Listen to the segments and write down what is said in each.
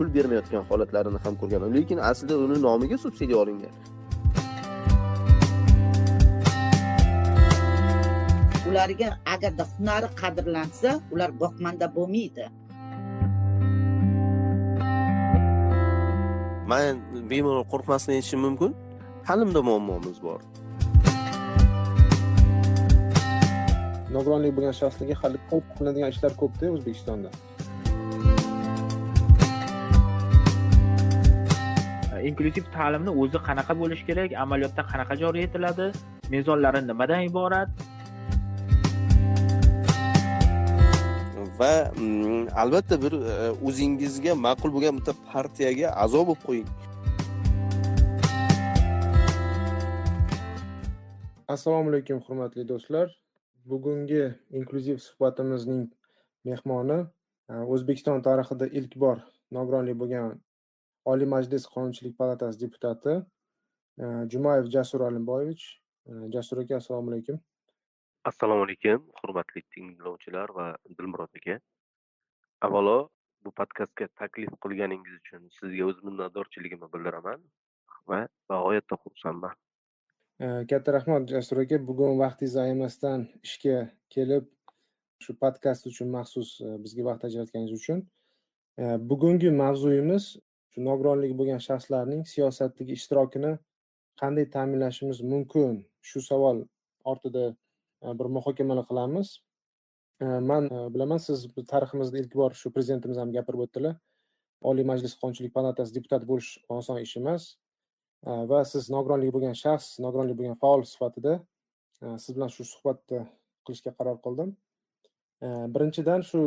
pul bermayotgan holatlarini ham ko'rganman. Lekin aslida uni nomiga subsidiya olingan. Ularga agarda hunari qadrlansa, ular boqmanda bo'lmaydi. Man bemalol qo'rqmasdan aytishim mumkin. Ta'limda muammomiz bor. Nogironligi bo'lgan shaxslarga hali ko'p qilinadigan ishlar ko'p-da O'zbekistonda. Inklyuziv ta'limni o'zi qanaqa bo'lishi kerak, amaliyotda qanaqa joriy etiladi, mezonlari nimadan iborat? Va albatta bir o'zingizga ma'qul bo'lgan bitta partiyaga a'zo bo'lib qo'ying. Assalomu alaykum hurmatli do'stlar. Bugungi inklyuziv suhbatimizning mehmoni O'zbekiston tarixida ilk bor nogironlik bo'lgan Oliy Majlis Qonunchilik palatasi deputati Jumayev Jasur Alimboyevich. Jasur aka, assalomu alaykum. Assalomu alaykum, hurmatli tinglovchilar va Dilmurod aka. Avvalo bu podkastga taklif qilganingiz uchun sizga o'z minnatdorchiligimni bildiraman va bag'oyatda xursandman. Katta rahmat Jasur aka, bugun vaqtingizni ayamasdan ishga kelib shu podkast uchun maxsus bizga vaqt ajratganingiz uchun. Bugungi mavzuyimiz shu nogironligi bo'lgan shaxslarning siyosatdagi ishtirokini qanday ta'minlashimiz mumkin? Shu savol ortida bir muhokamalar qilamiz. Man bilaman, siz tariximizda ilk bor shu prezidentimiz ham gapirib o'tdilar. Oliy Majlis Qonunchilik palatasi deputati bo'lish oson ish emas. Va siz nogironligi bo'lgan shaxs, nogironligi bo'lgan faol sifatida siz bilan shu suhbatni qilishga qaror qildim. Birinchidan shu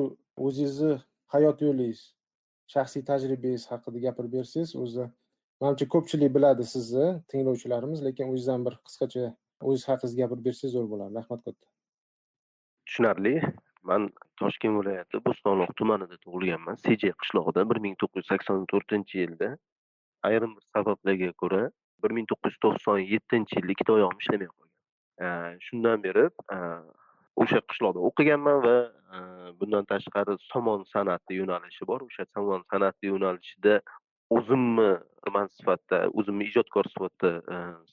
o'zingizni hayot yo'lingiz, shaxsiy tajribangiz haqida gapirib bersangiz, o'zi manimcha ko'pchilik biladi sizni, tinglovchilarimiz, lekin o'zingizdan bir qisqacha o'zingiz haqingizda gapirib bersangiz zo'r bo'lardi. Rahmat katta. Tushunarli. Man Toshkent viloyati Bo'stonliq tumanida tug'ilganman. Sejay qishlog'ida 1984-yilda ayrim bir sabablarga ko'ra 1997-yilda ikkita oyog'im ishlamay qolgan. Shundan beri o'sha qishloqda o'qiganman va bundan tashqari somon san'ati yo'nalishi bor. O'sha somon san'ati yo'nalishida o'zimni man sifatida, o'zimni ijodkor sifatida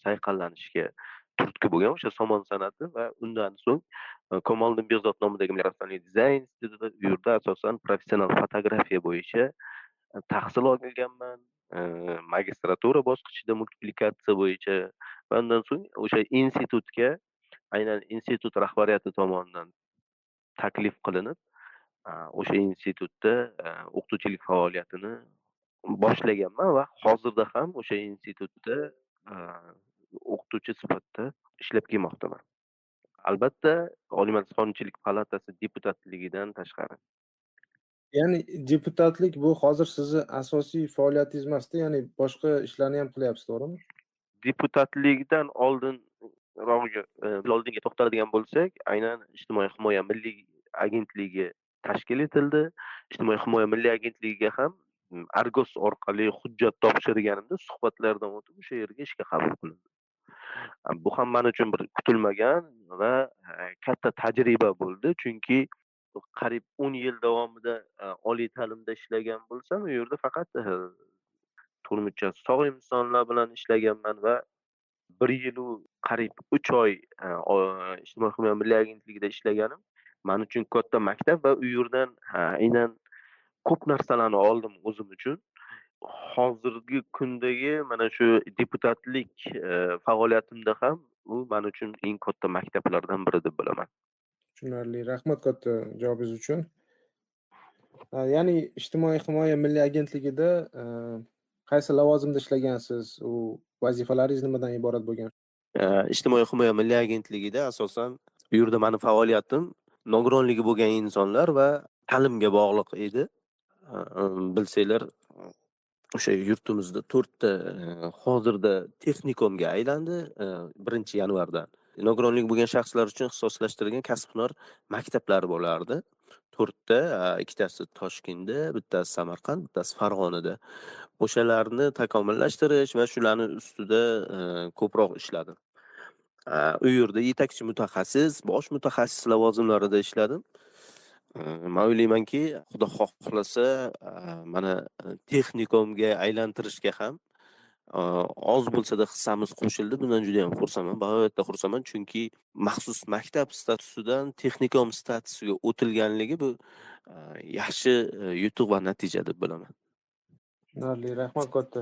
sayqallanishga turtki bo'lgan o'sha somon san'ati va undan so'ng Kamoliddin Behzod nomidagi Milliy dizayn institutida u yerda asosan professional fotografiya bo'yicha tahsil olganman. Magistratura bosqichida multiplikatsiya bo'yicha va undan so'ng o'sha institutga aynan institut rahbariyati tomonidan taklif qilinib, o'sha institutda o'qituvchilik faoliyatini boshlaganman va hozirda ham o'sha institutda o'qituvchi sifatida ishlab kelmoqdaman. Albatta, Oliy Majlis Qonunchilik palatasi deputatligidan tashqari. Ya'ni deputatlik bu hozir sizni asosiy faoliyatingiz emasda, ya'ni boshqa ishlarni ham qilyapsiz, to'g'rimi? Deputatlikdan oldinrog'iga, oldinga to'xtaladigan bo'lsak, aynan Ijtimoiy himoya milliy agentligi tashkil etildi. Ijtimoiy himoya milliy agentligiga ham Argos orqali hujjat topshirganimda suhbatlardan o'tib o'sha yerga ishga qabul qilindi. Bu ham men uchun bir kutilmagan va katta tajriba bo'ldi, chunki qariyb 10 yil davomida oliy ta'limda ishlagan bo'lsam, u yerda faqat turmucha sog' insonlar bilan ishlaganman va 1 yil u qariyb 3 oy Ijtimoiy himoya milliy agentligida ishlaganim men uchun katta maktab va u yerdan aynan ko'p narsalarni oldim o'zim uchun. Hozirgi kundagi mana shu deputatlik faoliyatimda ham u men uchun eng katta maktablardan biri deb bilaman. Tushunarli. Rahmat katta javobingiz uchun. Ya'ni Ijtimoiy himoya milliy agentligida qaysi lavozimda ishlagansiz? U vazifalaringiz nimadan iborat bo'lgan? Ijtimoiy himoya milliy agentligida asosan u yerda meni faoliyatim nogironligi bo'lgan insonlar va ta'limga bog'liq edi. Bilsanglar, o'sha yurtimizda 4 ta hozirda texnikumga aylandi, 1-yanvardan. Nogironligi bo'lgan shaxslar uchun ixtisoslashtirilgan kasb-hunar maktablari bo'lardi. 4 ta, ikkitasi Toshkentda, bittasi Samarqand, bittasi Farg'onada. O'shalarni takomillashtirish va shularni ustida ko'proq ishladim. U yerda yetakchi mutaxassis, bosh mutaxassis lavozimlarida ishladim. Man o'ylaymanki, Xudo xohlasa, mana texnikumga aylantirishga ham oz bo'lsa-da hissamiz qo'shildi. Bundan juda ham xursandman, bag'oyatda xursandman, chunki maxsus maktab statusidan texnikum statusiga o'tilganligi bu yaxshi yutuq va natija deb bilaman. Tushunarli, rahmat katta.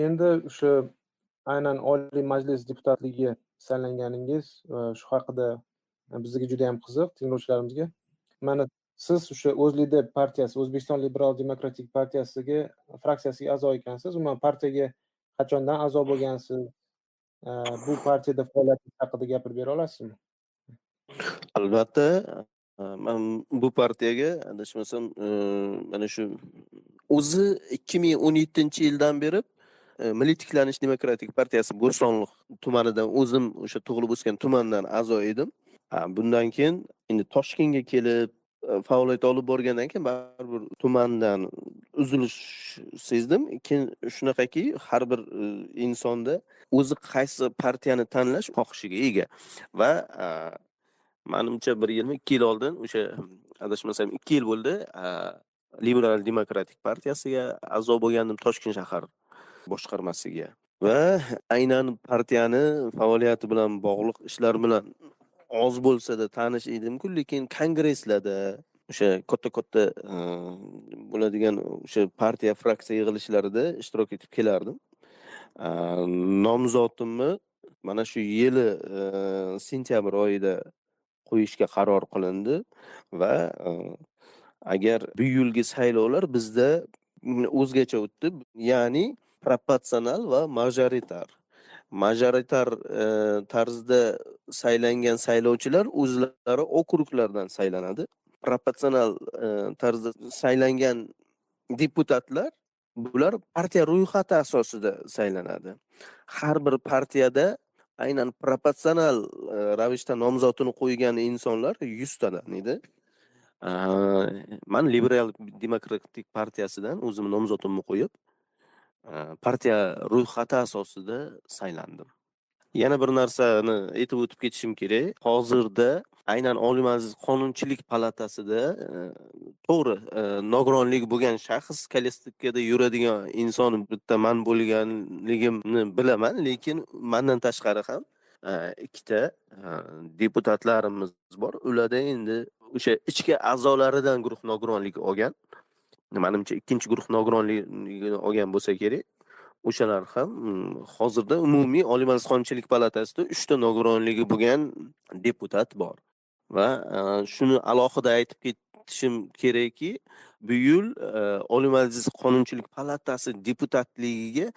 Endi o'sha aynan Oliy Majlis deputatligiga saylanganingiz, shu haqida bizga juda ham qiziq, tinglovchilarimizga. Mana siz o'sha O'zLiDeP partiyasi, O'zbekiston Liberal Demokratik partiyasiga, fraksiyasiga a'zo ekansiz. Umuman partiyaga qachondan a'zo bo'lgansiz? Bu partiyada faoliyatingiz haqida gapirib bera olasizmi? Albatta, man bu partiyaga adashmasam, mana shu o'zi 2017-yildan beri Milliy tiklanish demokratik partiyasi Bo'stonliq tumanidan, o'zim o'sha tug'ilib o'sgan tumandan a'zo edim. Bundan keyin endi Toshkentga kelib faoliyat olib borgandan keyin baribir tumandan uzilish sezdim. Keyin shunaqaki, har bir insonda o'zi qaysi partiyani tanlash xohishiga ega va manimcha 1 yilmi, 2 yil oldin, o'sha adashmasam 2 yil bo'ldi, Liberal demokratik partiyasiga a'zo bo'lgandim, Toshkent shahar boshqarmasiga va aynan partiyani faoliyati bilan bog'liq ishlar bilan oz bo'lsa-da tanish edimku, lekin kongresslarda, o'sha katta-katta bo'ladigan o'sha partiya fraksiya yig'ilishlarida ishtirok etib kelardim. Nomzodimni mana shu yili sentyabr oyida qo'yishga qaror qilindi va agar bu yilgi saylovlar bizda o'zgacha o'tdi, ya'ni proporsional va majoritar. Majoritar tarzda saylangan saylovchilar o'zlari okruglardan saylanadi. Proporsional tarzda saylangan deputatlar, bular partiya ro'yxati asosida saylanadi. Har bir partiyada aynan proporsional ravishda nomzodini qo'ygan insonlar 100 tadan edi. Man Liberal demokratik partiyasidan o'zim nomzodimni qo'yib, partiya ro'yxati asosida saylandim. Yana bir narsani aytib o'tib ketishim kerak. Hozirda aynan Oliy Majlis Qonunchilik palatasida, to'g'ri, nogironligi bo'lgan shaxs, коляска da yuradigan inson bitta man bo'lganligimni bilaman, lekin mandan tashqari ham ikkita deputatlarimiz bor. Ularda endi o'sha ichki a'zolaridan guruh nogironligi olgan. Manimcha, ikkinchi guruh nogironligini olgan bo'lsa kerak. O'shalar ham hozirda umumiy Oliy Majlis Qonunchilik palatasida 3 ta nogironligi bo'lgan deputat bor. Va shuni alohida aytib ketishim kerakki, bu yil Oliy Majlis Qonunchilik palatasi deputatligiga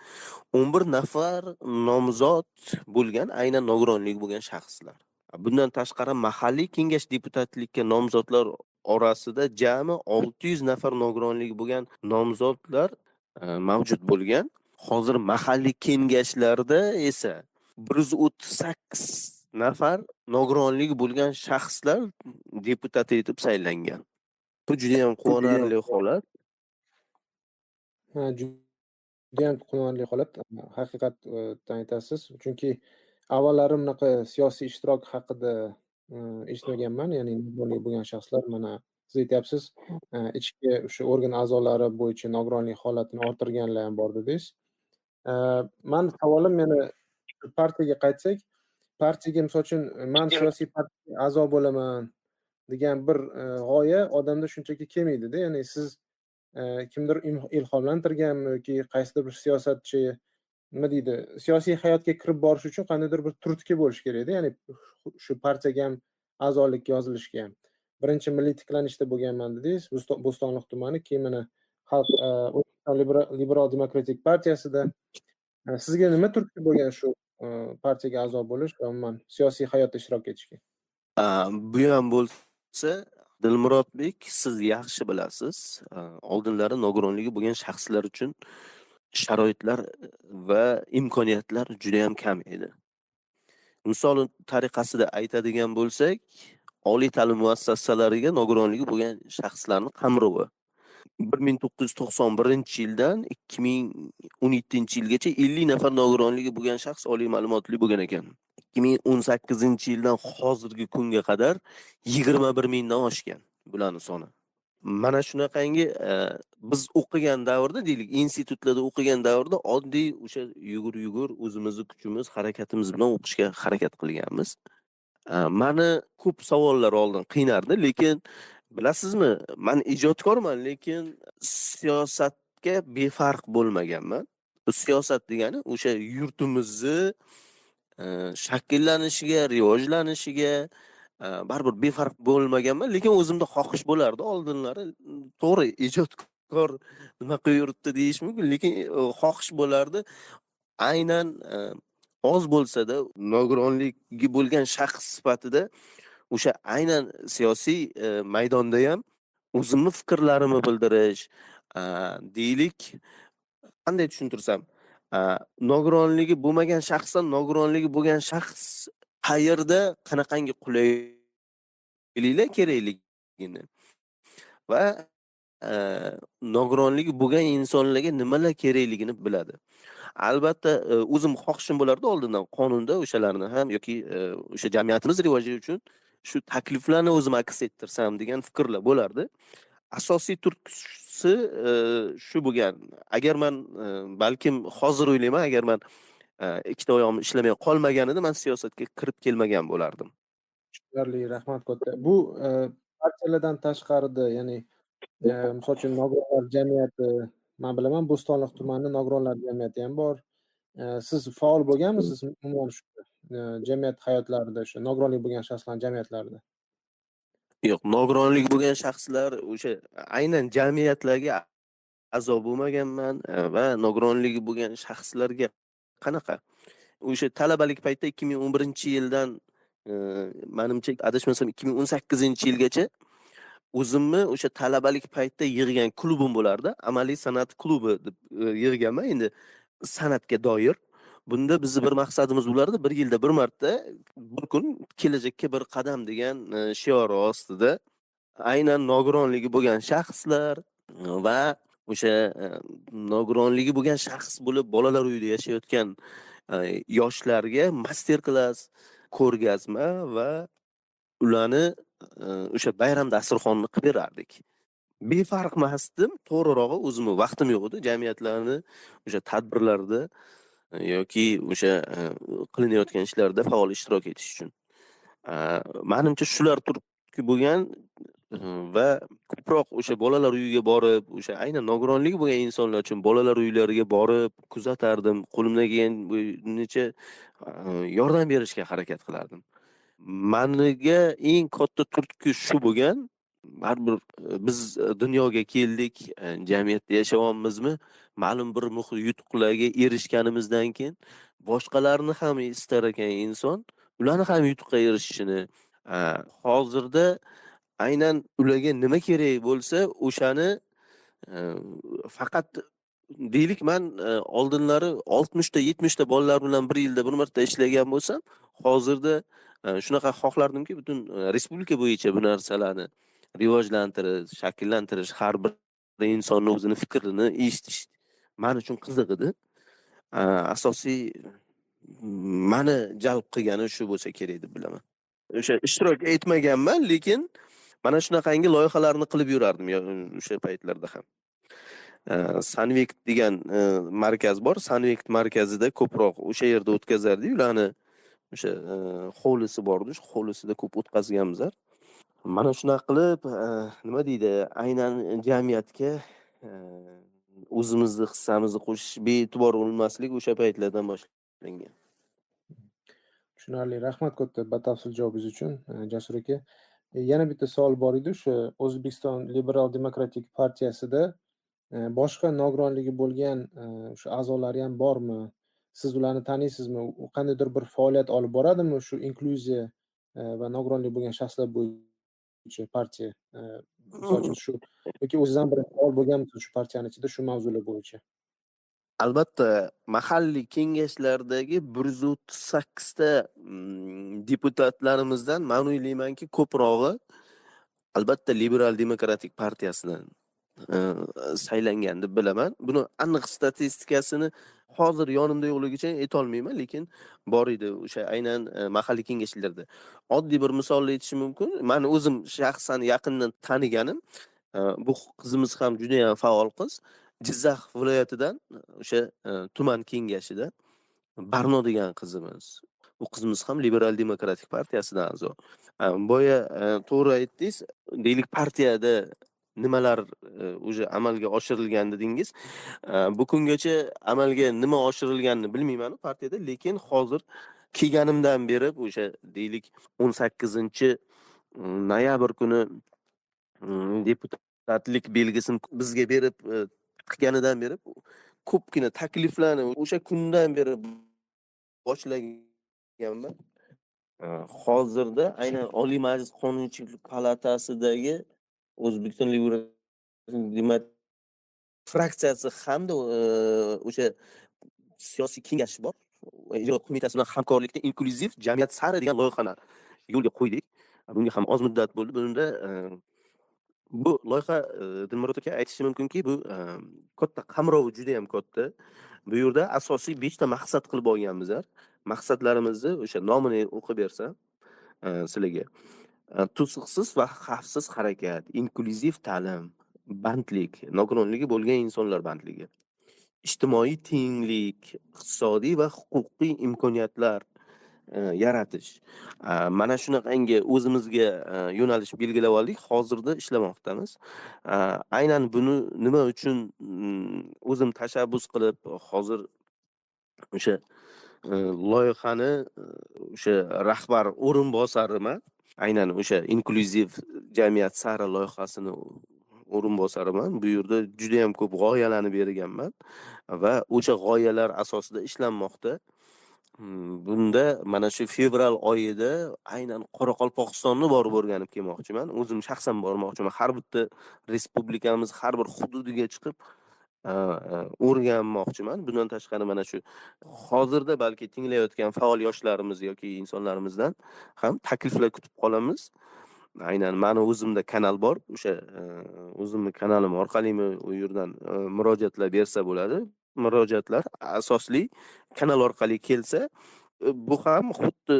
11 nafar nomzod bo'lgan, aynan nogironligi bo'lgan shaxslar. Bundan tashqari mahalliy kengash deputatlikka nomzodlar orasida jami 600 nafar nogironligi bo'lgan nomzodlar mavjud bo'lgan. Hozir mahalliy kengashlarda esa 138 nafar nogironligi bo'lgan shaxslar deputat etib saylangan. Bu juda ham quvonarli holat. Ha, judayam quvonarli holat. Haqiqatdan aytasiz. Chunki avvallari bunaqa siyosiy ishtirok haqida eshitmaganman. Ya'ni nogironligi bo'lgan shaxslar, mana siz aytyapsiz, ichki o'sha organ a'zolari bo'yicha nogironlik holatini orttirganlar ham bor dedingiz. Mani savolim yana partiyaga qaytsak, partiyaga, misol uchun, man siyosiy partiyaga a'zo bo'laman degan bir g'oya odamda shunchaki kelmaydida. Ya'ni siz kimdir ilhomlantirganmi yoki qaysidir bir siyosatchi, nima deydi, siyosiy hayotga kirib borish uchun qandaydir bir turtki bo'lishi kerakda. Ya'ni shu partiyaga ham a'zolikka yozilishga ham. Birinchi Milliy tiklanishda bo'lganman dedingiz, Bo'stonliq tumani, keyin mana Xalq, O'zbekiston Liberal demokratik partiyasida. Sizga nima turtki bo'lgan shu partiyaga a'zo bo'lish va umuman siyosiy hayotda ishtirok etishga? Bu ham bo'lsa, Dilmurodbek, siz yaxshi bilasiz, oldinlari nogironligi bo'lgan shaxslar uchun sharoitlar va imkoniyatlar juda ham kam edi. Misol tariqasida aytadigan bo'lsak, oliy ta'lim muassasalariga nogironligi bo'lgan shaxslarni qamrovi 1991-yildan 2017-yilgacha 50 nafar nogironligi bo'lgan shaxs oliy ma'lumotli bo'lgan ekan. 2018-yildan hozirgi kunga qadar 21 mingdan oshgan. bularni soni. Mana shunaqangi biz o'qigan davrda, deylik, institutlarda o'qigan davrda oddiy o'sha yugur-yugur o'zimizni kuchimiz, harakatimiz bilan o'qishga harakat qilganmiz. Mani ko'p savollar oldin qiynardi, lekin bilasizmi, man ijodkorman, lekin siyosatga befarq bo'lmaganman. Siyosat degani o'sha yurtimizni shakllanishiga, rivojlanishiga baribir befarq bo'lmaganman, lekin o'zimda xohish bo'lardi oldinlari. To'g'ri, ijodkor nima qilib yuribdi deyish mumkin, lekin xohish bo'lardi. Aynan oz bo'lsa-da nogironligi bo'lgan shaxs sifatida o'sha aynan siyosiy maydonda ham o'zimni fikrlarimni bildirish, deylik, qanday tushuntirsam, nogironligi bo'lmagan shaxsdan nogironligi bo'lgan shaxs qayerda qanaqangi qulayliklar kerakligini va nogironligi bo'lgan insonlarga nimalar kerakligini biladi. Albatta, o'zim xohishim bo'lardi oldindan qonunda o'shalarni ham yoki o'sha jamiyatimiz rivoji uchun shu takliflarni o'zim aks ettirsam degan fikrlar bo'lardi. Asosiy turtkisi shu bo'lgan. Agar man balkim hozir o'ylayman, agar man ikkita oyog'im ishlamay qolmaganida man siyosatga kirib kelmagan bo'lardim. Tushunarli, rahmat katta. Bu partiyalardan tashqarida, ya'ni misol uchun nogironlar jamiyati, man bilaman, Bo'stonliq tumanida nogironlar jamiyati ham bor. Siz faol bo'lganmisiz umuman shu jamiyat hayotlarida, o'sha nogironlik bo'lgan shaxslarning jamiyatlarida? Yo'q, nogironlik bo'lgan shaxslar o'sha aynan jamiyatlarga a'zo bo'lmaganman va nogironligi bo'lgan shaxslarga qanaqa? O'sha talabalik paytida 2011-yildan, manimcha, adashmasam, 2018-yilgacha o'zimni o'sha talabalik paytda yig'gan klubim bo'lardi. Amaliy san'at klubi deb yig'ganman endi san'atga doir. Bunda bizni bir maqsadimiz bo'lardi, bir yilda bir marta bir kun "Kelajakka bir qadam" degan shiori ostida aynan nogironligi bo'lgan shaxslar va o'sha nogironligi bo'lgan shaxs bo'lib bolalar uyida yashayotgan yoshlarga master klass, ko'rgazma va ularni o'sha bayram dasturxonini qilib berardik. Befarq emasdim, to'g'rirog'i, o'zimni vaqtim yo'q edi jamiyatlarni o'sha tadbirlarda yoki o'sha qilinayotgan ishlarda faol ishtirok etish uchun. Manimcha, shular turtki bo'lgan va ko'proq o'sha bolalar uyiga borib, o'sha aynan nogironligi bo'lgan insonlar uchun bolalar uylariga borib kuzatardim. Qo'limdan kelganicha yordam berishga harakat qilardim. Maniga eng katta turtki shu bo'lgan. Baribir biz dunyoga keldik, jamiyatda yashayapmizmi, ma'lum bir yutuqlarga erishganimizdan keyin boshqalarni ham istar ekan inson, ularni ham yutuqqa erishishini, hozirda aynan ularga nima kerak bo'lsa, o'shani faqat, deylik, man oldinlari 60 ta, 70 ta bolalar bilan bir yilda bir marta ishlagan bo'lsam, hozirda shunaqa xohlardimki, butun respublika bo'yicha bu narsalarni rivojlantirish, shakllantirish, har bir insonni o'zini fikrini eshitish man uchun qiziq edi. Asosiy mani jalb qilgani shu bo'lsa kerak deb bilaman. O'sha ishtirok etmaganman, lekin mana shunaqangi loyihalarni qilib yurardim o'sha paytlarda ham. Sanvekt degan markaz bor. Sanvekt markazida ko'proq o'sha yerda o'tkazardik. Ularni o'sha hovlisi bor edi, o'sha hovlisida ko'p o'tkazganmiz. Mana shunaqa qilib, nima deydi, aynan jamiyatga o'zimizni hissamizni qo'shish, bee'tibor bo'lmaslik o'sha paytlardan boshlangan. Tushunarli. Rahmat katta batafsil javobingiz uchun, Jasur aka. Yana bitta savol bor edi. O'sha O'zbekiston Liberal demokratik partiyasida boshqa nogironligi bo'lgan o'sha a'zolari ham bormi? Siz ularni taniysizmi? U qandaydir bir faoliyat olib boradimi shu inklyuziya va nogironligi bo'lgan shaxslar bo'yicha partiya? Misol uchun, shu yoki o'ziz ham bir faol bo'lganmisiz shu partiyani ichida shu mavzular bo'yicha? Albatta, mahalliy kengashlardagi 138 ta deputatlarimizdan man o'ylaymanki, ko'prog'i albatta Liberal demokratik partiyasidan. Saylangan deb bilaman. Buni aniq statistikasini hozir yonimda yo'qligicha aytolmayman, lekin bor edi o'sha aynan mahalliy kengashlarda. Oddiy bir misolni aytishim mumkin. Mani o'zim shaxsan yaqindan taniganim, bu qizimiz ham judayam faol qiz. Jizzax viloyatidan o'sha tuman kengashida Barno degan qizimiz. U qizimiz ham Liberal demokratik partiyasidan a'zo. Boya to'g'ri aytdingiz, deylik, partiyada nimalar уже amalga oshirilgan dedingiz. Bu kungacha amalga nima oshirilganini bilmayman partiyada, lekin hozir kelganimdan beri o'sha, deylik, 18 noyabr kuni deputatlik belgisini bizga berib chiqqanidan beri ko'pgina takliflarni o'sha kundan beri boshlaganman. Hozirda aynan Oliy Majlis Qonunchilik palatasidagi O'zbekiston Liberal fraksiyasi hamda o'sha siyosiy kengash bor. Ijro qo'mitasi bilan hamkorlikda inklyuziv jamiyat sari degan loyihani yo'lga qo'ydik. Bunga ham oz muddat bo'ldi. Bunda bu loyiha, Dilmurod aka, aytishim mumkinki, bu katta qamrovi judayam katta. Bu yerda asosiy 5 ta maqsad qilib olganmiz. Maqsadlarimizni o'sha nomini o'qib bersam sizlarga. To'siqsiz va xavfsiz harakat, inklyuziv ta'lim, bandlik, nogironligi bo'lgan insonlar bandligi, ijtimoiy tenglik, iqtisodiy va huquqiy imkoniyatlar yaratish. Mana shunaqangi o'zimizga yo'nalish belgilab oldik. Hozirda ishlamoqdamiz. Aynan buni nima uchun o'zim tashabbus qilib, hozir o'sha loyihani o'sha rahbar o'rinbosariman. Aynan o'sha inklyuziv jamiyat sari loyihasini o'rinbosariman. Bu yerda judayam ko'p g'oyalarni berganman va o'sha g'oyalar asosida ishlanmoqda. Bunda mana shu fevral oyida aynan Qoraqalpog'istonni borib o'rganib kelmoqchiman. O'zim shaxsan bormoqchiman. Har bitta respublikamiz har bir hududiga chiqib o'rganmoqchiman. Bundan tashqari, mana shu hozirda balki tinglayotgan faol yoshlarimiz yoki insonlarimizdan ham takliflar kutib qolamiz. Aynan mani o'zimda kanal bor. O'sha o'zimni kanalim orqalimi u yerdan murojaatlar bersa bo'ladi. Murojaatlar asosli kanal orqali kelsa, bu ham xuddi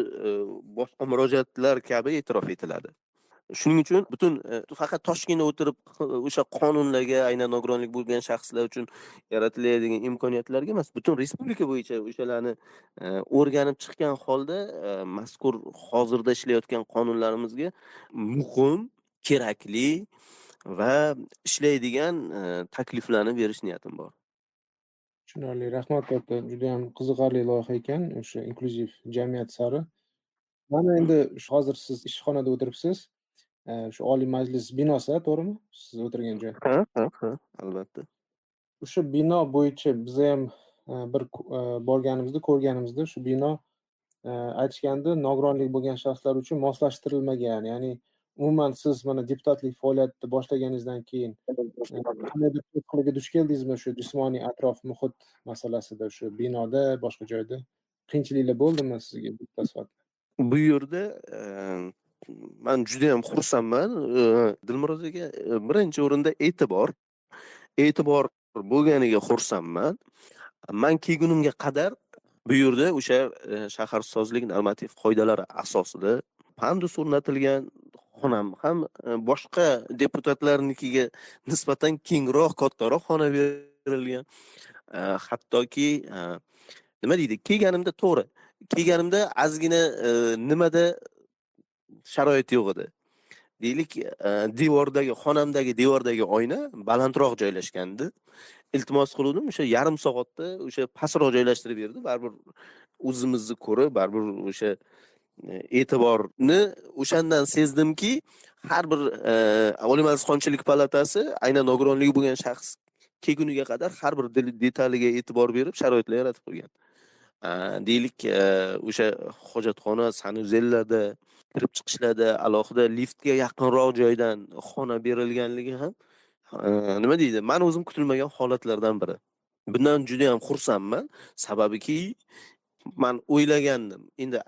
boshqa murojaatlar kabi e'tirof etiladi. Shuning uchun butun faqat Toshkentda o'tirib o'sha qonunlarga, aynan nogironlik bo'lgan shaxslar uchun yaratiladigan imkoniyatlarga emas, butun respublika bo'yicha o'shalarni o'rganib chiqqan holda mazkur hozirda ishlayotgan qonunlarimizga muhim, kerakli va ishlaydigan takliflarni berish niyatim bor. Tushunarli, rahmat katta. Judayam qiziqarli loyiha ekan, o'sha inklyuziv jamiyat sari. Mana endi hozir siz ishxonada o'tiribsiz. Shu Oliy Majlis binosi, to'g'rimi? Siz o'tirgan joy. Ha, albatta. O'sha bino bo'yicha bizayam bir borganimizda, ko'rganimizda shu bino, aytishgandi, nogironlik bo'lgan shaxslar uchun moslashtirilmagan. Ya'ni umuman siz mana deputatlik faoliyatini boshlaganingizdan keyin qandaydir to'siqlarga duch keldingizmi shu jismoniy atrof muhit masalasida, shu binoda, boshqa joyda qiyinchiliklar bo'ldimi sizga deputat sifatida? Bu yerda man judayam xursandman. Dilmurod aka, birinchi o'rinda e'tibor. E'tibor bo'lganiga xursandman. Man kelgunimga qadar bu yerda o'sha shaharsozlik normativ qoidalari asosida pandus o'rnatilgan, xonam ham boshqa deputatlarnikiga nisbatan kengroq, kattaroq xona berilgan. Hattoki nima deydi, kelganimda, to'g'ri, kelganimda ozgina nimada sharoit yo'q edi. Deylik, devordagi, xonamdagi devordagi oyna balandroq joylashgandi. Iltimos qiluvdim, o'sha yarim soatda o'sha pastroq joylashtirib berdi. Baribir o'zimizni ko'rib, baribir o'sha e'tiborni o'shandan sezdimki, har bir Oliy Majlis Qonunchilik palatasi aynan nogironligi bo'lgan shaxs kelguniga qadar har bir detaliga e'tibor berib, sharoitlar yaratib qo'ygan. Deylik, o'sha hojatxona, санузел larda, kirib chiqishlarda alohida liftga yaqinroq joydan xona berilganligi ham nima deydi, mani o'zim kutilmagan holatlardan biri. Bundan judayam xursandman. Sababiki, man o'ylagandim. Endi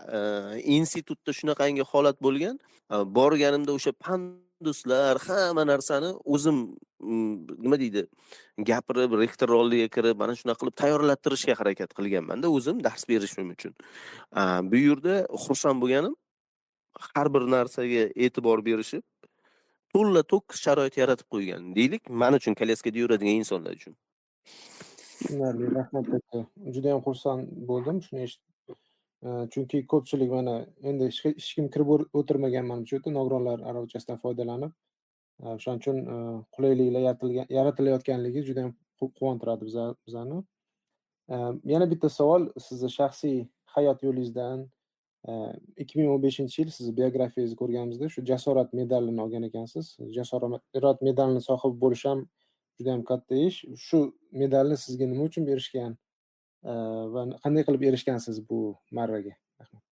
institutda shunaqangi holat bo'lgan. Borganimda o'sha panduslar, hamma narsani o'zim Nima deydi, gapirib, rektor oldiga kirib, mana shunaqa qilib tayyorlattirishga harakat qilganmanda o'zim dars berishim uchun. Bu yerda xursand bo'lganim, har bir narsaga e'tibor berishib, to'la to'kis sharoit yaratib qo'ygan. Deylik, man uchun, kolyaskada yuradigan insonlar uchun. Tushunarli, rahmat katta. Judayam xursand bo'ldim shuni eshitib. Chunki ko'pchilik, mana endi hech kim kirib o'tirmagan manimcha u yerda nogironlar aravachasidan foydalanib. O'shaning uchun qulayliklar yaratilayotganligi judayam quvontiradi bizani. Yana bitta savol sizni shaxsiy hayot yo'lingizdan. 2015-yil sizni biografiyangizni ko'rganimizda shu Jasorat medalini olgan ekansiz. Jasorat medalini sohibi bo'lish ham judayam katta ish. Shu medalni sizga nima uchun berishgan va qanday qilib erishgansiz bu marraga? Rahmat.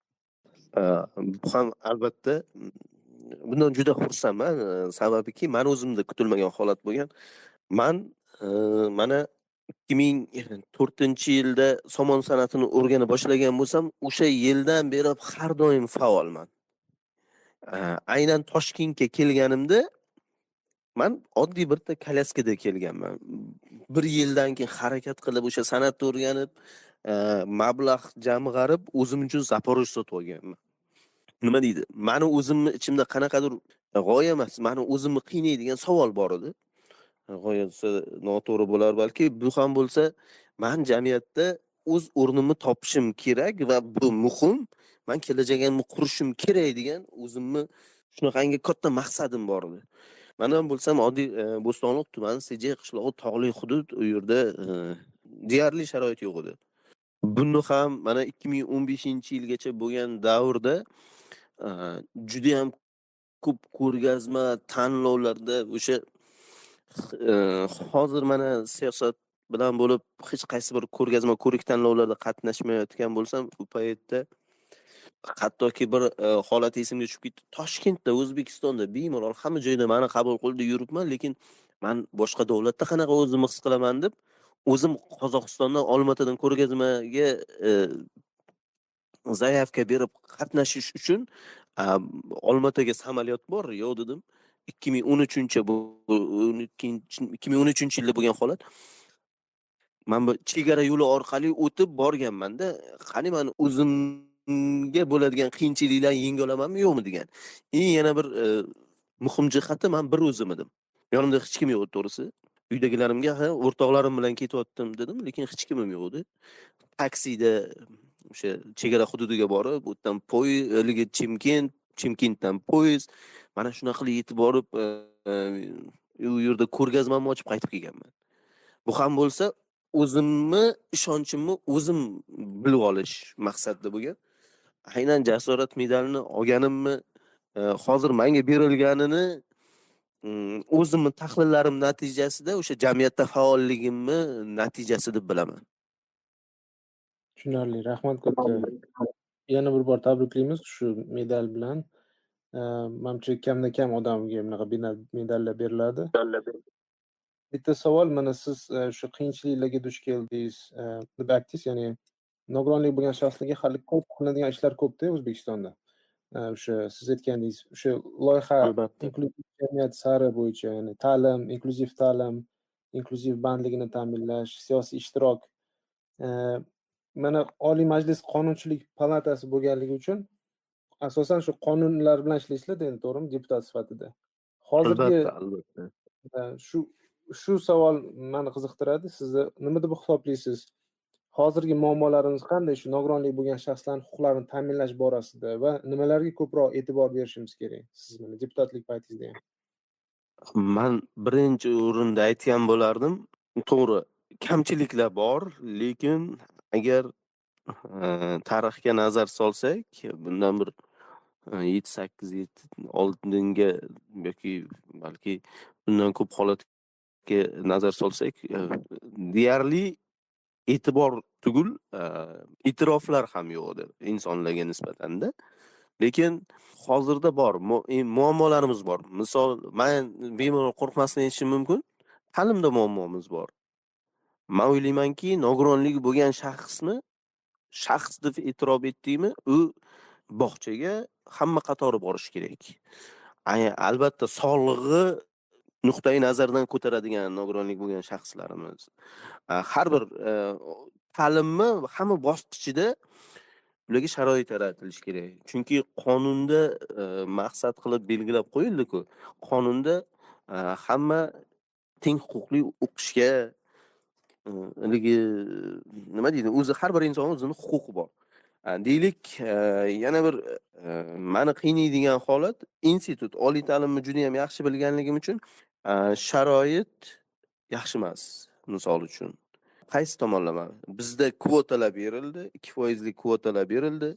Bu ham albatta, bundan juda xursandman. Sababiki, mani o'zimda kutilmagan holat bo'lgan. Man mana 2004-yilda somon san'atini o'rgana boshlagan bo'lsam, o'sha yildan beri har doim faolman. Aynan Toshkentga kelganimda man oddiy bitta kolyaskada kelganman. Bir yildan keyin harakat qilib, o'sha san'atni o'rganib, mablag' jamg'arib, o'zim uchun Zaporoj sotib olganman. Nima deydi? Mani o'zimni ichimda qanaqadir g'oya emas, mani o'zimni qiynaydigan savol bor edi. G'oya desa noto'g'ri bo'lar balki, bu ham bo'lsa, man jamiyatda o'z o'rnimni topishim kerak va bu muhim. Man kelajagimni qurishim kerak degan o'zimni shunaqangi katta maqsadim bor edi. Man ham bo'lsam oddiy Bo'stonliq tumani, Sejay qishlog'i, tog'li hudud, u yerda deyarli sharoit yo'q edi. Buni ham mana 2015-yilgacha bo'lgan davrda judayam ko'p ko'rgazma, tanlovlarda o'sha hozir mana siyosat bilan bo'lib hech qaysi bir ko'rgazma, ko'rik tanlovlarda qatnashmayotgan bo'lsam, u paytda hattoki bir holat esimga tushib ketdi. Toshkentda, O'zbekistonda bemalol hamma joyda mani qabul qildi, yuribman, lekin man boshqa davlatda qanaqa o'zimni his qilaman deb, o'zim Qozog'istondan, Olmaotadan ko'rgazmaga заявка berib qatnashish uchun Olmaotaga samolyot bor, yo'q dedim. 2013 bu 2013-yilda bo'lgan holat. Man bu chegara yo'li orqali o'tib borganman-da, qani man o'zimga bo'ladigan qiyinchiliklarni yenga olamanmi, yo'qmi degan. И yana bir muhim jihati, man bir o'zim edim. Yonimda hech kim yo'q edi to'g'risi. Uydagilarimga, ha, o'rtoqlarim bilan ketyaptim dedim, lekin hech kimim yo'q edi. Taksida o'sha chegara hududiga borib, u yerdan poyezd, haligi Chimkent, Chimkentdan poyezd, mana shunaqa qilib yetib borib, u yerda ko'rgazmamni ochib qaytib kelganman. Bu ham bo'lsa o'zimni ishonchimni o'zim bilib olish maqsadida bo'lgan. Aynan Jasorat medalini olganimni, hozir menga berilganini o'zimni tahlillarim natijasida, o'sha jamiyatda faolligimni natijasi deb bilaman. Tushunarli, rahmat katta. Yana bir bor tabriklaymiz shu medal bilan. Manimcha, kamdan kam odamga bunaqa medallar beriladi. Bitta savol, mana siz shu qiyinchiliklarga duch keldingiz deb aytdingiz, ya'ni nogironlik bo'lgan shaxslarga hali ko'p qilinadigan ishlar ko'pda O'zbekistonda. O'sha siz aytgandingiz, o'sha loyiha inklyuziv jamiyat sari bo'yicha, ya'ni ta'lim, inklyuziv ta'lim, inklyuziv bandligini ta'minlash, siyosiy ishtirok. Mana Oliy Majlis Qonunchilik palatasi bo'lganligi uchun asosan shu qonunlar bilan ishlaysizlar endi, to'g'rimi, deputat sifatida? Hozirgi Albatta, albatta. Shu savol mani qiziqtiradi. Sizni nima deb hisoblaysiz? Hozirgi muammolarimiz qanday shu nogironlik bo'lgan shaxslarning huquqlarini ta'minlash borasida va nimalarga ko'proq e'tibor berishimiz kerak? Siz mana deputatlik paytingizda ham. Man birinchi o'rinda aytgan bo'lardim. To'g'ri, kamchiliklar bor, lekin agar tarixga nazar solsak, bundan bir 7-8 yil oldinga yoki balki bundan ko'p holatga nazar solsak, deyarli e'tibor tugul, e'tiroflar ham yo'q edi insonlarga nisbatanda. Lekin hozirda bor, muammolarimiz bor. Misol, man bemalol qo'rqmasdan aytishim mumkin, ta'limda muammomiz bor. Man o'ylaymanki, nogironligi bo'lgan shaxsni shaxs deb e'tirof etdikmi, u bog'chaga hamma qatori borishi kerak. Albatta sog'lig'i Nuqtai nazardan ko'taradigan nogironlik bo'lgan shaxslarimiz. Har bir ta'limni hamma bosqichida ularga sharoit yaratilishi kerak. Chunki qonunda maqsad qilib belgilab qo'yildi-ku. Qonunda hamma teng huquqli o'qishga, haligi, nima deydi, o'zi har bir inson o'zini huquqi bor. Deylik, yana bir mani qiynaydigan holat, institut, oliy ta'limni judayam yaxshi bilganligim uchun, sharoit yaxshi emas, misol uchun. Qaysi tomonlama? Bizda kvotalar berildi, 2 foizli kvotalar berildi.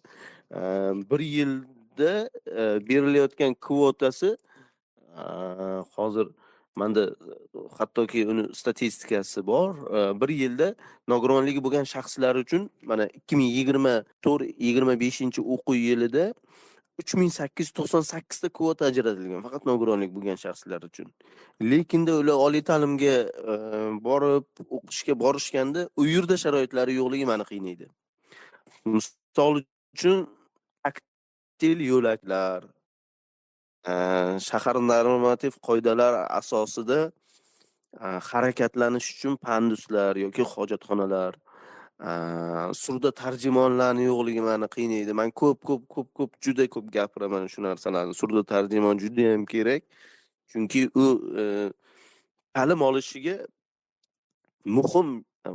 Bir yilda berilayotgan kvotasi, hozir manda hattoki uni statistikasi bor. Bir yilda nogironligi bo'lgan shaxslar uchun mana 2024-25 o'quv yilida 3898 ta kvota ajratilgan faqat nogironlik bo'lgan shaxslar uchun. Lekinda ular oliy ta'limga borib o'qishga borishganda, u yerda sharoitlari yo'qligi mani qiynaydi. Misol uchun, taktil yo'laklar, shahar normativ qoidalar asosida harakatlanish uchun panduslar yoki hojatxonalar, surda tarjimonlarni yo'qligi mani qiynaydi. Man ko'p, ko'p, ko'p, ko'p, juda ko'p gapiraman shu narsalarni. Surda tarjimon judayam kerak. Chunki u ta'lim olishiga muhim,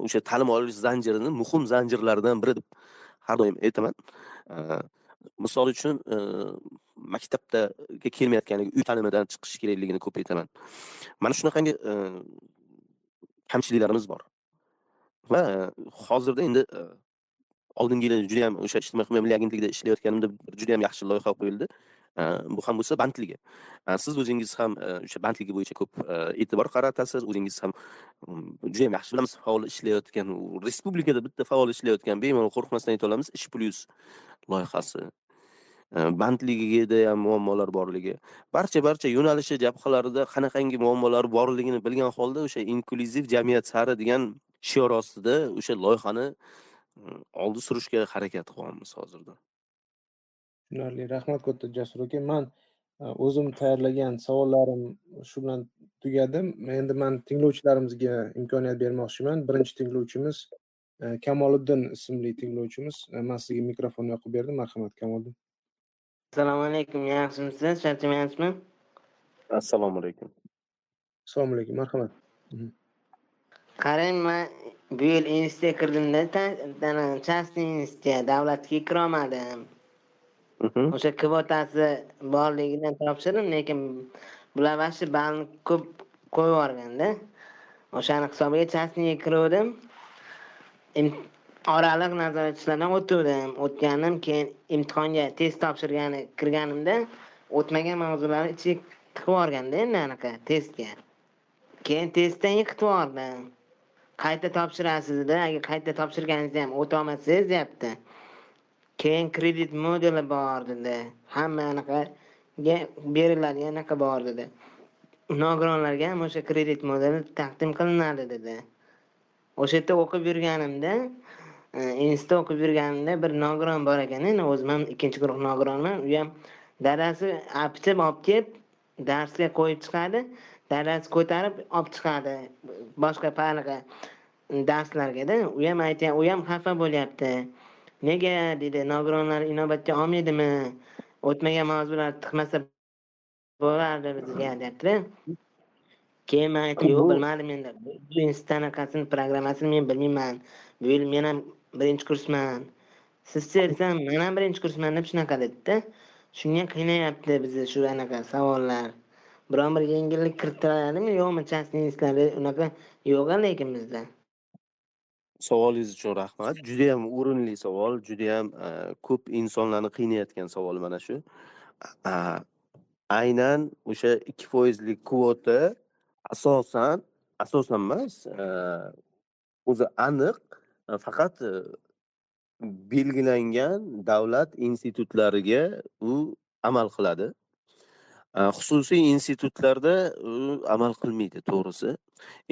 o'sha ta'lim olish zanjirini muhim zanjirlaridan biri deb har doim aytaman. Misol uchun, maktabga kelmayotganligi, uy ta'limidan chiqishi kerakligini ko'p aytaman. Mana shunaqangi kamchiliklarimiz bor. Va hozirda endi oldingi yili judayam o'sha Ijtimoiy himoya milliy agentligida ishlayotganimda judayam yaxshi loyiha qo'yildi. Bu ham bo'lsa bandligi. Siz o'zingiz ham o'sha bandligi bo'yicha ko'p e'tibor qaratasiz. O'zingiz ham judayam yaxshi bilamiz, faol ishlayotgan, respublikada bitta faol ishlayotgan, bemalol qo'rqmasdan ayta olamiz, Ish plyus loyihasi. Bandligida ham muammolar borligi, barcha yo'nalishi jabhalarida qanaqangi muammolar borligini bilgan holda, o'sha inklyuziv jamiyat sari degan shior ostida o'sha loyihani oldi surishga harakat qilyapmiz hozirda. Tushunarli. Rahmat katta, Jasur aka. Man o'zim tayyorlagan savollarim shu bilan tugadi. Endi man tinglovchilarimizga imkoniyat bermoqchiman. Birinchi tinglovchimiz Kamoliddin ismli tinglovchimiz. Man sizga mikrofonni yoqib berdim. Marhamat, Kamoliddin. Assalomu alaykum, yaxshimisiz? Charchamayapsizmi? Assalomu alaykum. Assalomu alaykum, marhamat. Qarang, man bu yil institutga kirdimda, частный institutga, davlatga kirolmadim. O'sha kvotasi borligidan topshirdim, lekin bular вообще ballni ko'p qo'yib yuborganda. O'shani hisobiga частный ga kiruvdim. Oraliq nazoratchilardan o'tuvdim. O'tgandim, keyin imtihonga test topshirgani kirganimda o'tmagan mavzularni ichiga tiqib yuborganda endi anaqa testga. Keyin testdan yiqitib yubordim. Qayta topshirasiz dedi. Agar qayta topshirganingizda ham o'tolmasangiz, deyapti. Keyin kredit moduli bor dedi. Hamma anaqaga beriladigan anaqa bor dedi. Nogironlarga ham o'sha kredit modeli taqdim qilinadi dedi. O'sha yerda o'qib yurganimda, institutda o'qib yurganimda bir nogiron bor ekan, endi o'zim ham ikkinchi guruh nogironman. U ham dadasi olib olib kelib darsga qo'yib chiqadi. Dadasi ko'tarib olib chiqadi boshqa anaqa darslarga-da. U ham aytgan, u ham xafa bo'lyapti. Nega, dedi, nogironlar inobatga olmaydimi? O'tmagan mavzular tiqmasa bo'lardi bizga, deyapti. Keyin man aytdim, yo'q, bilmadim endi. Bu institut anaqasini, programmasini men bilmayman. Bu yil men ham birinchi kursman. Sizchi, desam, men ham birinchi kursman, deb shunaqa dedida. Shunga qiynayapti bizni shu anaqa savollar. Biron bir yengillik kiritiladimi, yo'qmi, частный institutlarda unaqa yo'q lekin bizda. Savolingiz uchun rahmat. Judayam o'rinli savol, judayam ko'p insonlarni qiynayotgan savol mana shu. Aynan o'sha 2 foizlik kvota asosan emas, o'zi aniq faqat belgilangan davlat institutlariga u amal qiladi. Xususiy institutlarda u amal qilmaydi, to'g'risi.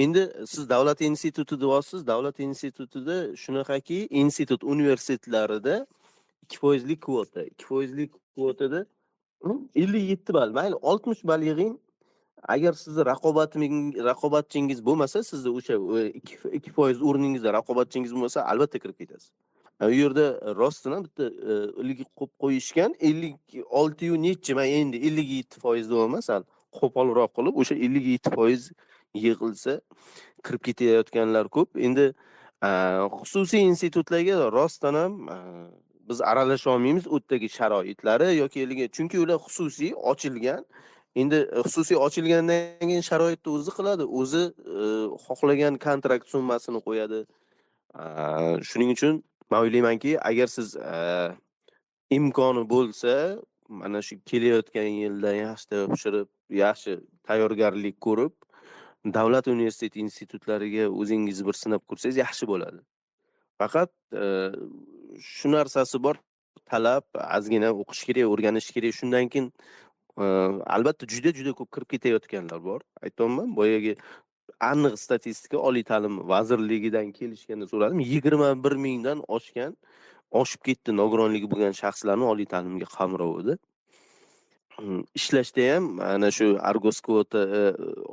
Endi siz davlat instituti deyapsiz. Davlat institutida shunaqaki, institut universitetlarida 2 foizli kvota, 2 foizli kvotada 57 ball, mayli, 60 ball yig'ing. Agar sizni raqobatchingiz bo'lmasa, sizni o'sha 2% o'rningizda raqobatchingiz bo'lmasa, albatta kirib ketasiz. U yerda rostdan ham bitta ilgi qo'yib qo'yishgan, 56 yu nechi, man endi 57% deyapman, sal qo'polroq qilib, o'sha 57% yig'ilsa, kirib ketayotganlar ko'p. Endi xususiy institutlarga rostdan ham biz aralasha olmaymiz, u yerdagi sharoitlari yoki haligi, chunki ular xususiy ochilgan. Endi xususiy ochilgandan keyin sharoitni o'zi qiladi, o'zi xohlagan kontrakt summasini qo'yadi. Shuning uchun man o'ylaymanki, agar siz imkoni bo'lsa, mana shu kelayotgan yilda yaxshi topshirib, yaxshi tayyorgarlik ko'rib, davlat universitet institutlariga o'zingiz bir sinab ko'rsangiz, yaxshi bo'ladi. Faqat shu narsasi bor, talab ozgina o'qish kerak, o'rganish kerak. Shundan keyin albatta juda juda ko'p kirib ketayotganlar bor. Aytyapman, boyagi aniq statistika Oliy ta'lim vazirligidan kelishganda so'radim, 21 mingdan oshgan, oshib ketdi nogironligi bo'lgan shaxslarni oliy ta'limga qamrovida. Ishlashda ham mana shu Argos kvota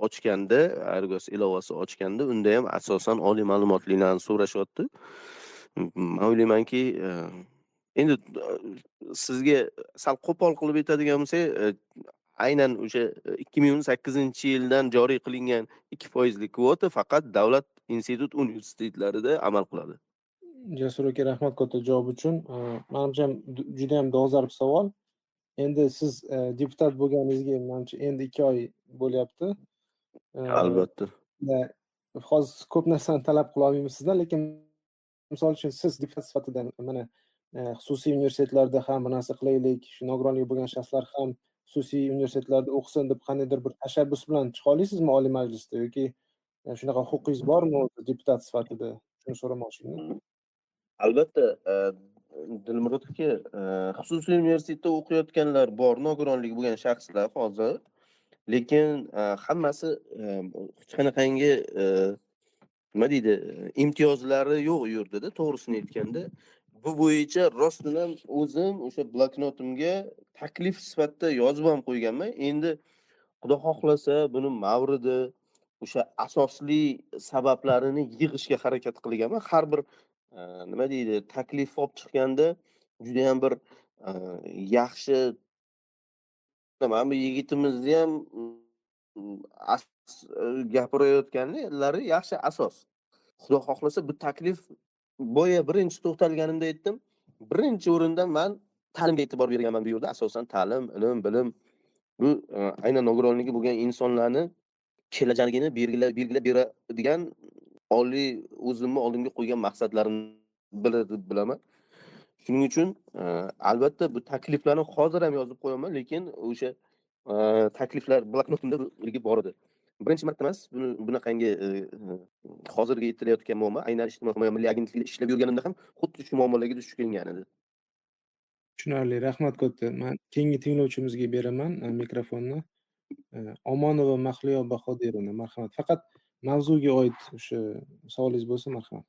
ochganda, Argos ilovasi ochganda, unda ham asosan oliy ma'lumotlilarni so'rashyapti. Man o'ylaymanki, endi sizga sal qo'pol qilib aytadigan bo'lsak, aynan o'sha 2018-yildan joriy qilingan 2 foizli kvota faqat davlat institut universitetlarida amal qiladi. Jasur aka, rahmat katta javob uchun. Manimcha, judayam dolzarb savol. Endi siz deputat bo'lganingizga, manimcha, endi 2 oy bo'lyapti. Albatta. Hozir ko'p narsani talab qila olmaymiz sizdan, lekin misol uchun, siz deputat sifatida mana xususiy universitetlarda ham bir narsa qilaylik, shu nogironligi bo'lgan shaxslar ham xususiy universitetlarda o'qisin deb qandaydir bir tashabbus bilan chiqa olasizmi Oliy Majlisda yoki shunaqa huquqingiz bormi o'zi deputat sifatida? Shuni so'ramoqchi edim. Albatta, Dilmurod aka, xususiy universitetda o'qiyotganlar bor, nogironligi bo'lgan shaxslar hozir, lekin hammasi hech qanaqangi nima deydi, imtiyozlari yo'q u yerdada, to'g'risini aytganda. Bu bo'yicha rostdan ham o'zim o'sha bloknotimga taklif sifatida yozib ham qo'yganman. Endi Xudo xohlasa, buni mavridi, o'sha asosli sabablarini yig'ishga harakat qilganman. Har bir nima deydi, taklif olib chiqqanda judayam bir yaxshi, mana bu yigitimizni ham gapirayotganlari yaxshi asos. Xudo xohlasa, bu taklif, boya birinchi to'xtalganimda aytdim, birinchi o'rinda man ta'limga e'tibor berganman bu yerda. Asosan ta'lim, ilm, bilim, bu aynan nogironligi bo'lgan insonlarni kelajagini belgilab beradigan oliy o'zimni oldimga qo'ygan maqsadlarim biri deb bilaman. Shuning uchun albatta bu takliflarni hozir ham yozib qo'yaman, lekin o'sha takliflar bloknotimda bor edi. Birinchi marta emas buni, bunaqangi hozirgi aytilayotgan muammo. Aynan Ijtimoiy himoya milliy agentligida ishlab yurganimda ham xuddi shu muammolarga duch kelingan edi. Tushunarli, rahmat katta. Man keyingi tinglovchimizga beraman mikrofonni. Omonova Mahliyo Bahodirovna, marhamat. Faqat mavzuga oid o'sha savolingiz bo'lsa, marhamat.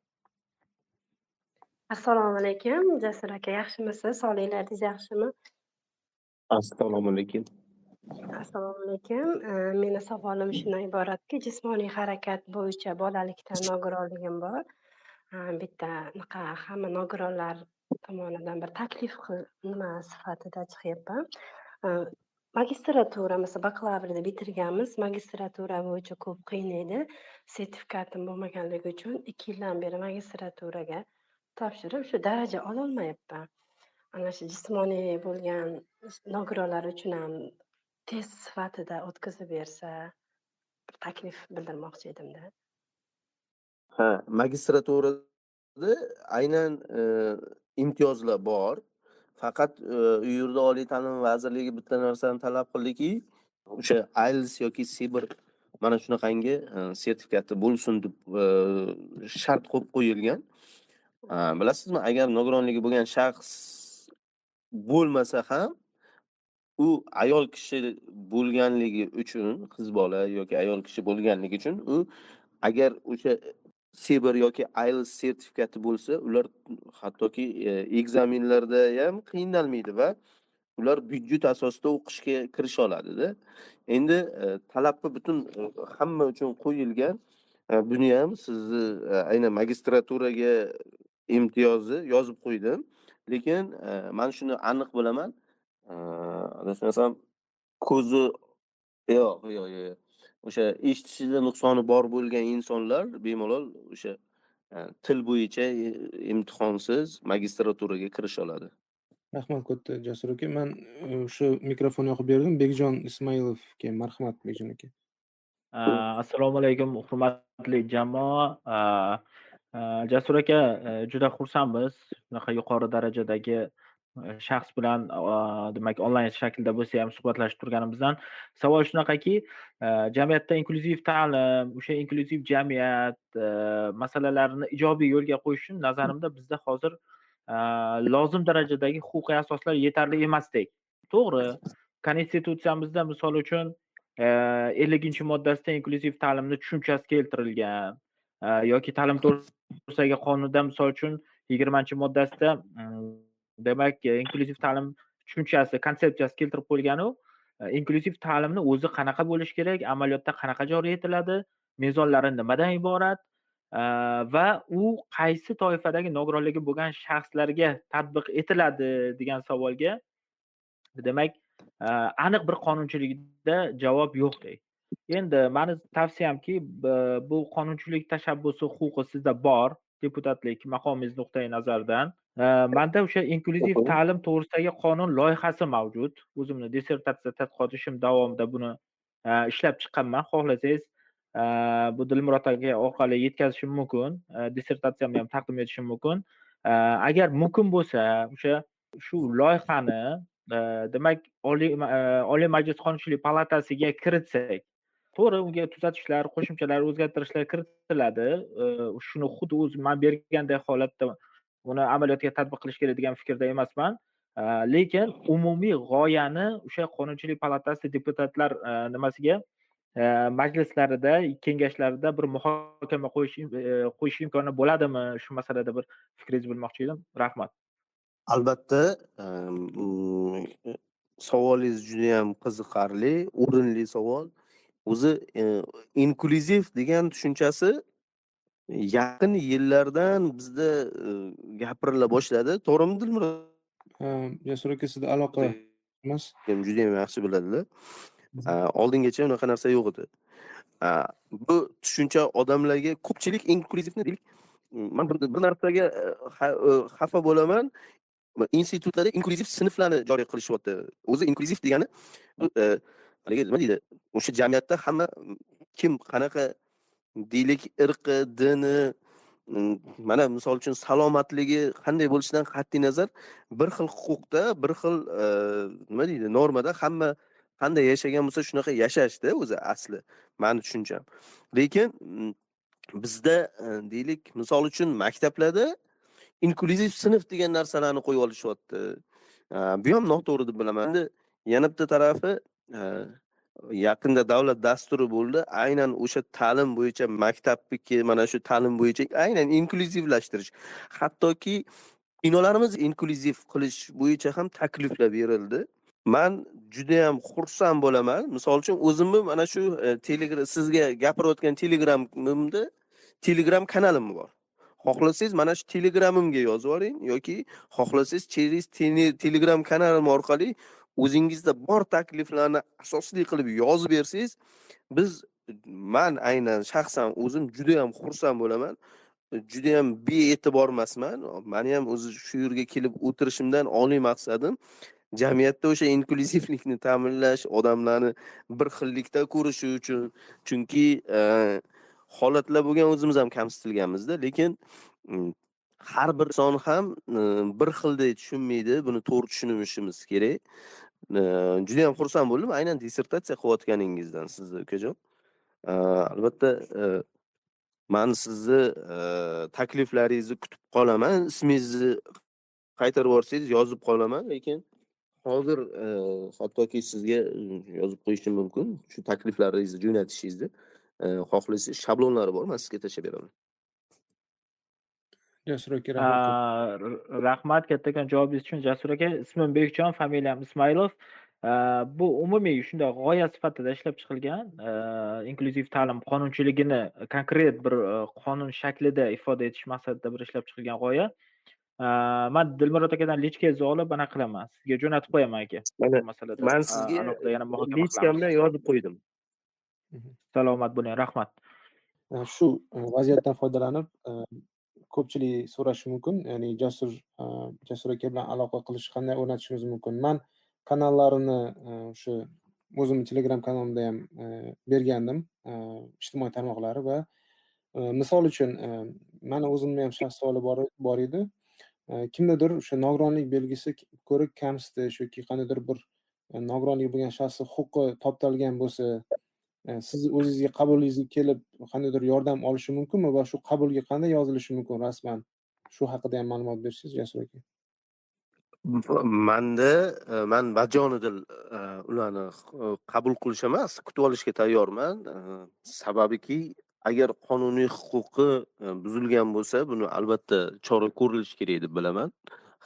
Assalomu alaykum, Jasur aka, yaxshimisiz? Sog'liqlaringiz yaxshimi? Assalomu alaykum. Assalomu alaykum. Meni savolim shundan iboratki, jismoniy harakat bo'yicha bolalikdan nogironligim bor. Bitta anaqa hamma nogironlar tomonidan bir taklif qil nima sifatida chiqyapman. Magistratura, masalan, bakalavrni bitirganmiz. Magistratura bo'yicha ko'p qiynaydi. Sertifikatim bo'lmaganligi uchun 2 yildan beri magistraturaga topshirib, shu daraja ololmayapman. Ana shu jismoniy bo'lgan nogironlar uchun ham test sifatida o'tkazib bersa, bir taklif bildirmoqchi edimda. Ha, magistraturada aynan imtiyozlar bor. Faqat u yerda Oliy ta'lim vazirligi bitta narsani talab qildiki, o'sha IELTS yoki C1, mana shunaqangi sertifikati bo'lsin deb shart qo'yib qo'yilgan. Bilasizmi, agar nogironligi bo'lgan shaxs bo'lmasa ham, u ayol kishi bo'lganligi uchun, qiz bola yoki ayol kishi bo'lganligi uchun, u agar o'sha C1 yoki IELTS sertifikati bo'lsa, ular hattoki экзамен larda ham qiynalmaydi va Ular byudjet asosida o'qishga kirisha oladida. Endi talabni butun hamma uchun qo'yilgan. Buni ham sizni aynan magistraturaga imtiyozi yozib qo'ydim. Lekin man shuni aniq bilaman. Adashmasam, ko'zi yo'q. O'sha eshitishida nuqsoni bor bo'lgan insonlar bemalol o'sha til bo'yicha imtihonsiz magistraturaga kirisha oladi. Rahmat katta, Jasur aka. Man shu mikrofon yoqib berdim. Bekjon Ismoilovga marhamat, Bekjon aka. Assalomu alaykum, hurmatli jamoa. Jasur aka, juda xursandmiz shunaqa yuqori darajadagi shaxs bilan, demak, onlayn shaklda bo'lsa ham suhbatlashib turganimizdan. Savol shunaqaki, jamiyatda inklyuziv ta'lim, o'sha inklyuziv jamiyat masalalarini ijobiy yo'lga qo'yish uchun, nazarimda, bizda hozir lozim darajadagi huquqiy asoslar yetarli emasdek. To'g'ri, konstitutsiyamizda, misol uchun, 50-moddasida inklyuziv ta'limni tushunchasi keltirilgan yoki ta'lim to'g'risidagi qonunda, misol uchun, 20-moddasida, demak, inklyuziv ta'lim tushunchasi, konsepsiyasi keltirib qo'yilganu, inklyuziv ta'limni o'zi qanaqa bo'lishi kerak, amaliyotda qanaqa joriy etiladi, mezonlari nimadan iborat va u qaysi toifadagi nogironligi bo'lgan shaxslarga tatbiq etiladi degan savolga, demak, aniq bir qonunchilikda javob yo'qdek. Endi mani tavsiyamki, bu qonunchilik tashabbusi huquqi sizda bor, deputatlik maqomingiz nuqtai nazaridan. Manda o'sha inklyuziv ta'lim to'g'risidagi qonun loyihasi mavjud. O'zimni dissertatsiya tadqiqot ishim davomida buni ishlab chiqqanman. Xohlasangiz, bu Dilmurod aka orqali yetkazishim mumkin. Dissertatsiyamni ham taqdim etishim mumkin. Agar mumkin bo'lsa, o'sha shu loyihani, demak, Oliy Majlis Qonunchilik palatasiga kiritsak, to'g'ri, unga tuzatishlar, qo'shimchalar, o'zgartirishlar kiritiladi. Shuni xuddi o'zi man bergandek holatda uni amaliyotga tatbiq qilish kerak degan fikrda emasman. Lekin umumiy g'oyani o'sha Qonunchilik palatasi deputatlar nimasiga, majlislarida, kengashlarida bir muhokama qo'yish imkoni bo'ladimi? Shu masalada bir fikringizni bilmoqchi edim. Rahmat. Albatta, savolingiz judayam qiziqarli, o'rinli savol. O'zi inklyuziv degan tushunchasi yaqin yillardan bizda gapirila boshladi. To'g'rimi, Dilmurod? Jasur aka, sizda aloqa emas. Judayam yaxshi biladilar. Oldingacha unaqa narsa yo'q edi. Bu tushuncha odamlarga, ko'pchilik inklyuzivni deylik. Man bir narsaga xafa bo'laman. Institutlarda inklyuziv sinflarni joriy qilishyapti. O'zi inklyuziv degani bu haligi nima deydi? O'sha jamiyatda hamma kim qanaqa, deylik, irqi, dini, mana misol uchun, salomatligi qanday bo'lishidan qat'iy nazar bir xil huquqda, bir xil nima deydi, normada hamma qanday yashagan bo'lsa, shunaqa yashashda o'zi asli mani tushuncham. Lekin bizda deylik, misol uchun, maktablarda inklyuziv sinf degan narsalarni qo'yib olishyapti. Bu ham noto'g'ri deb bilaman. Endi yana bitta tarafi, yaqinda davlat dasturi bo'ldi. Aynan o'sha ta'lim bo'yicha, maktabniki mana shu ta'lim bo'yicha aynan inklyuzivlashtirish. Hattoki binolarimiz inklyuziv qilish bo'yicha ham takliflar berildi. Man judayam xursand bo'laman. Misol uchun, o'zimni mana shu Telegram, sizga gapirayotgan Telegramimda Telegram kanalim bor. Xohlasangiz, mana shu Telegramimga yozib yuboring yoki xohlasangiz, через Telegram kanalim orqali o'zingizda bor takliflarni asosli qilib yozib bersangiz, biz, man aynan shaxsan o'zim judayam xursand bo'laman. Judayam bee'tibor emasman. Mani ham o'zi shu yerga kelib o'tirishimdan oliy maqsadim jamiyatda o'sha inklyuzivlikni ta'minlash, odamlarni bir xillikda ko'rishi uchun. Chunki holatlar bo'lgan, o'zimiz ham kamsitilganmizda, lekin har bir inson ham bir xilda tushunmaydi. Buni to'g'ri tushunishimiz kerak. Judayam xursand bo'ldim aynan dissertatsiya qilayotganingizdan sizni, ukajon. Albatta, man sizni takliflaringizni kutib qolaman. Ismingizni qaytarib yuborsangiz, yozib qolaman, lekin hozir hattoki sizga yozib qo'yishim mumkin shu takliflaringizni jo'natishingizni. Xohlasangiz, shablonlari bor, man sizga tashlab beraman. Jasur aka, rahmat ko'p. Rahmat kattakon javobingiz uchun, Jasur aka. Ismim Bekjon, familiyam Ismoilov. Bu umumiy shunday g'oya sifatida ishlab chiqilgan inklyuziv ta'lim qonunchiligini konkret bir qonun shaklida ifoda etish maqsadida bir ishlab chiqilgan g'oya. Man Dilmurod akadan личка ngizni olib, anaqa qilaman, sizga jo'natib qo'yaman, aka. Mana, Bu masalada man sizga alohida yana muhokama qilamiz. Личка mdan yozib qo'ydim. Salomat bo'ling, rahmat. Shu vaziyatdan foydalanib, ko'pchilik so'rashi mumkin, ya'ni Jasur aka bilan aloqa qilish qanday o'rnatishimiz mumkin? Man kanallarini o'sha o'zimni Telegram kanalimda ham bergandim, ijtimoiy tarmoqlari va misol uchun, mani o'zimni ham shaxs savoli bor edi. Kimdadir o'sha nogironlik belgisi ko'rib kamsitish yoki qandaydir bir nogironligi bo'lgan shaxsni huquqi toptalgan bo'lsa, siz o'zingizga qabulingizga kelib qandaydir yordam olishi mumkinmi va shu qabulga qanday yozilishi mumkin rasman? Shu haqida ham ma'lumot bersangiz, Jasur aka. Manda man bajonidil ularni qabul qilish emas, kutib olishga tayyorman. Sababiki, agar qonuniy huquqi buzilgan bo'lsa, buni albatta chora ko'rilishi kerak deb bilaman.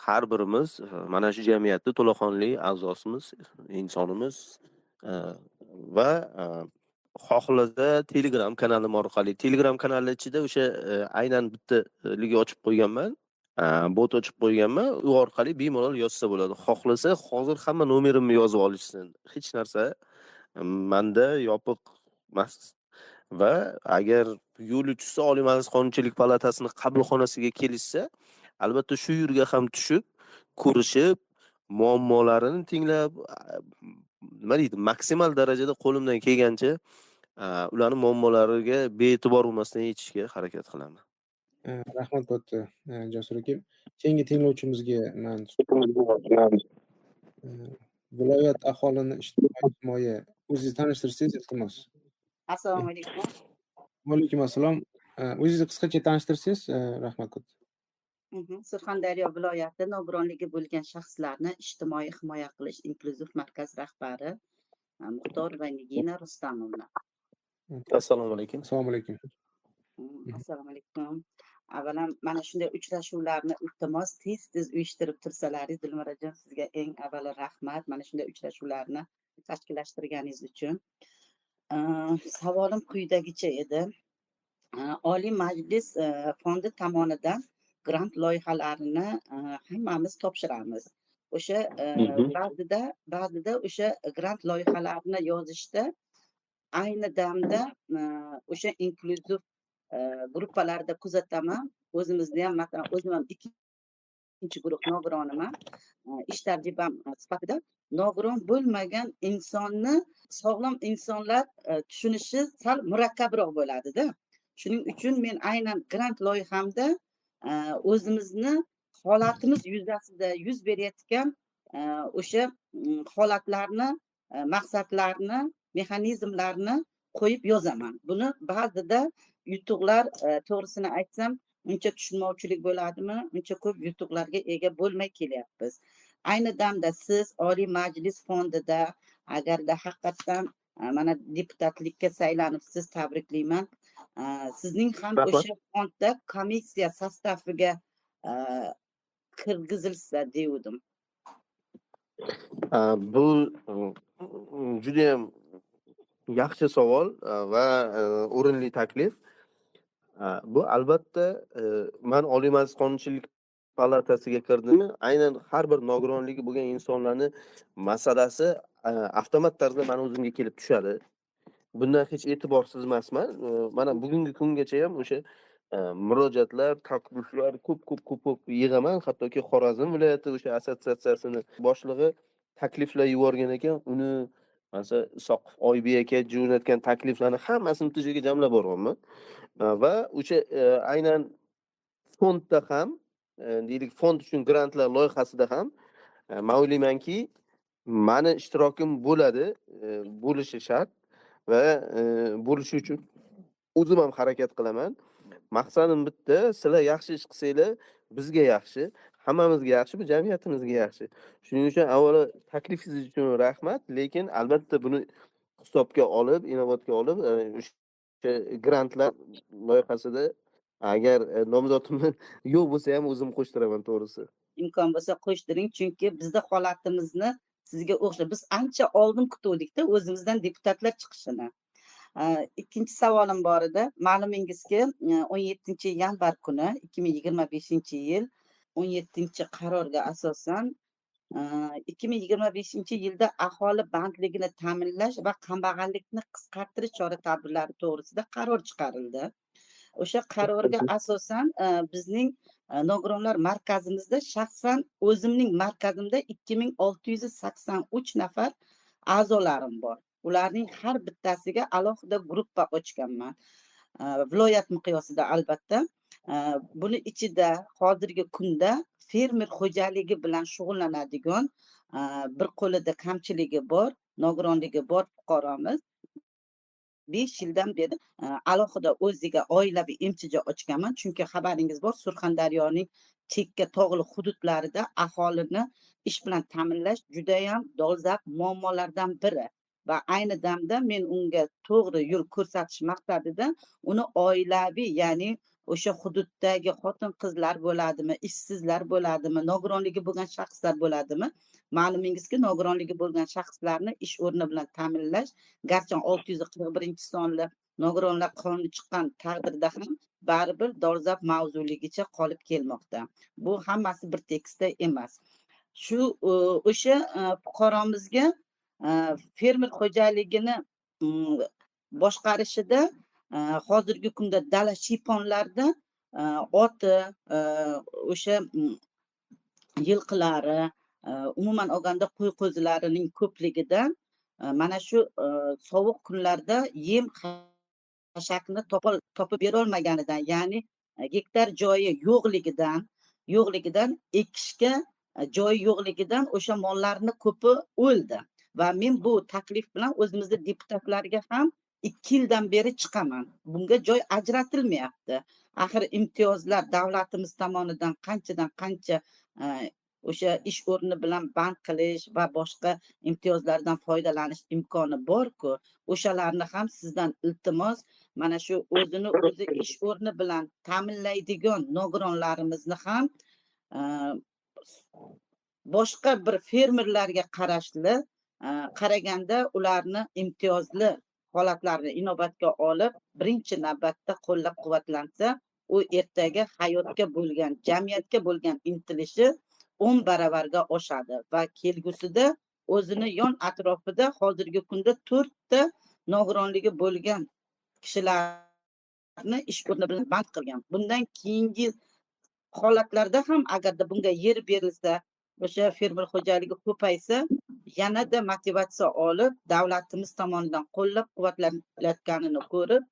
Har birimiz mana shu jamiyatda to'laqonli a'zosimiz, insonimiz va xohlasa Telegram kanalim orqali, Telegram kanali ichida o'sha aynan bittaligi ochib qo'yganman, bot ochib qo'yganman, u orqali bemalol yozsa bo'ladi. Xohlasa hozir hamma nomerimni yozib olishsin. Hech narsa manda yopiq emas. Va agar yo'li tushsa, Oliy Majlis Qonunchilik palatasini qabulxonasiga kelishsa, albatta shu yerga ham tushib, ko'rishib, muammolarini tinglab, nima deydi, maksimal darajada qo'limdan kelgancha ularni muammolariga bee'tibor bo'lmasdan yechishga harakat qilaman. Rahmat katta, Jasur aka. Keyingi tinglovchimizga man viloyat aholini ijtimoiy himoya, o'zingizni tanishtirsangiz, iltimos. Assalomu alaykum. Va alaykum assalom. O'zingizni qisqacha tanishtirsangiz, rahmat katta. Surxondaryo viloyati nogironligi bo'lgan shaxslarni ijtimoiy himoya qilish inklyuziv markaz rahbari Muxtorova Nigina Rustamovna. Assalomu alaykum. Assalomu alaykum. Assalomu alaykum. Avvalam mana shunday uchrashuvlarni, iltimos, tez tez uyushtirib tursalaringiz. Dilmurodjon, sizga eng avvalo rahmat mana shunday uchrashuvlarni tashkillashtirganingiz uchun. Savolim quyidagicha edi. Oliy Majlis fondi tomonidan grant loyihalarini hammamiz topshiramiz. O'sha ba'zida o'sha grant loyihalarini yozishda ayni damda o'sha inklyuziv gruppalarda kuzataman. O'zimizni ham, masalan, o'zim ham ikkinchi guruh nogironiman. Ish tajribam sifatida nogiron bo'lmagan insonni sog'lom insonlar tushunishi sal murakkabroq bo'ladida. Shuning uchun men aynan grant loyihamda o'zimizni holatimiz yuzasida yuz berayotgan o'sha holatlarni, maqsadlarni, mexanizmlarni qo'yib yozaman. Buni ba'zida yutuqlar, to'g'risini aytsam, uncha tushunmovchilik bo'ladimi, uncha ko'p yutuqlarga ega bo'lmay kelyapmiz. Ayni damda siz Oliy Majlis fondida agarda haqiqatdan mana deputatlikka saylanibsiz, tabriklayman. Sizning ham Rahmat. o'sha fondda komissiya состав iga kirgizilsa devdim. Bu judayam yaxshi savol va o'rinli taklif. Bu albatta, man Oliy Majlis Qonunchilik palatasiga kirdim. Aynan har bir nogironligi bo'lgan insonlarni masalasi avtomat tarzda mani o'zimga kelib tushadi. Bundan hech e'tiborsiz emasman. Mana bugungi kungacha ham o'sha murojaatlar, takliflar ko'p, ko'p, ko'p, ko'p yig'aman. Hattoki Xorazm viloyati o'sha assotsiatsiyasini boshlig'i takliflar yuborgan ekan. Uni, masalan, Isoqov Oybek aka jo'natgan takliflarni hammasini bitta joyga jamlab boryapman. Va o'sha aynan fondda ham, deylik, fond uchun grantlar loyihasida ham man o'ylaymanki, mani ishtirokim bo'ladi, bo'lishi shart va bo'lishi uchun o'zim ham harakat qilaman. Maqsadim bitta: sizlar yaxshi ish qilsanglar, bizga yaxshi, hammamizga yaxshi, bu jamiyatimizga yaxshi. Shuning uchun avvalo taklifingiz uchun rahmat, lekin albatta buni hisobga olib, inobatga olib, o'sha grantlar loyihasida Agar nomzodimni yo'q bo'lsa ham, o'zim qo'shtiraman, to'g'risi. Imkon bo'lsa, qo'shtiring, chunki bizni holatimizni sizga o'xshab biz ancha oldin kutuvdikda o'zimizdan deputatlar chiqishini. Ikkinchi savolim bor edi. Ma'lumingizki, 17-yanvar kuni 2025-yil 17-qarorga asosan 2025-yilda aholi bandligini ta'minlash va kambag'allikni qisqartirish chora tadbirlari to'g'risida qaror chiqarildi. O'sha qarorga asosan bizning nogironlar markazimizda, shaxsan o'zimning markazimda 2683 nafar a'zolarim bor. Ularning har bittasiga alohida gruppa ochganman, viloyat miqyosida albatta. Buni ichida hozirgi kunda fermer xo'jaligi bilan shug'ullanadigan, bir qo'lida kamchiligi bor, nogironligi bor fuqaromiz 5 yildan beri alohida o'ziga oilaviy МЧЖ ochganman, chunki xabaringiz bor, Surxondaryoning chekka tog'li hududlarida aholini ish bilan ta'minlash judayam dolzarb muammolardan biri va ayni damda men unga to'g'ri yo'l ko'rsatish maqsadida uni oilaviy, ya'ni o'sha hududdagi xotin qizlar bo'ladimi, ishsizlar bo'ladimi, nogironligi bo'lgan shaxslar bo'ladimi, ma'lumingizki, nogironligi bo'lgan shaxslarni ish o'rni bilan ta'minlash, garchi 641-sonli nogironlar qonuni chiqqan taqdirda ham, baribir dolzarb mavzuligicha qolib kelmoqda. Bu hammasi bir tekisda emas. Shu o'sha fuqaromizga fermer xo'jaligini boshqarishida hozirgi kunda dala shiyponlarda oti, o'sha yilqilari, umuman olganda qo'y qo'zilarining ko'pligidan mana shu sovuq kunlarda yem xashakni topib berolmaganidan, ya'ni gektar joyi yo'qligidan, ekishga joyi yo'qligidan o'sha mollarni ko'pi o'ldi. Va men bu taklif bilan o'zimizni deputatlarga ham 2 yildan beri chiqaman. Bunga joy ajratilmayapti. Axir imtiyozlar davlatimiz tomonidan qanchadan qancha o'sha ish o'rni bilan band qilish va boshqa imtiyozlardan foydalanish imkoni borku. O'shalarni ham sizdan iltimos, mana shu o'zini o'zi ish o'rni bilan ta'minlaydigan nogironlarimizni ham boshqa bir fermerlarga qarashli qaraganda ularni imtiyozli holatlarni inobatga olib, birinchi navbatda qo'llab quvvatlansa, u ertaga hayotga bo'lgan, jamiyatga bo'lgan intilishi 10 baravarga oshadi va kelgusida o'zini yon atrofida hozirgi kunda to'rtta nogironligi bo'lgan kishilarni ish o'rni bilan band qilgan. Bundan keyingi holatlarda ham agarda bunga yer berilsa, o'sha fermer xo'jaligi ko'paysa, yanada motivatsiya olib, davlatimiz tomonidan qo'llab quvvatlanayotganini ko'rib,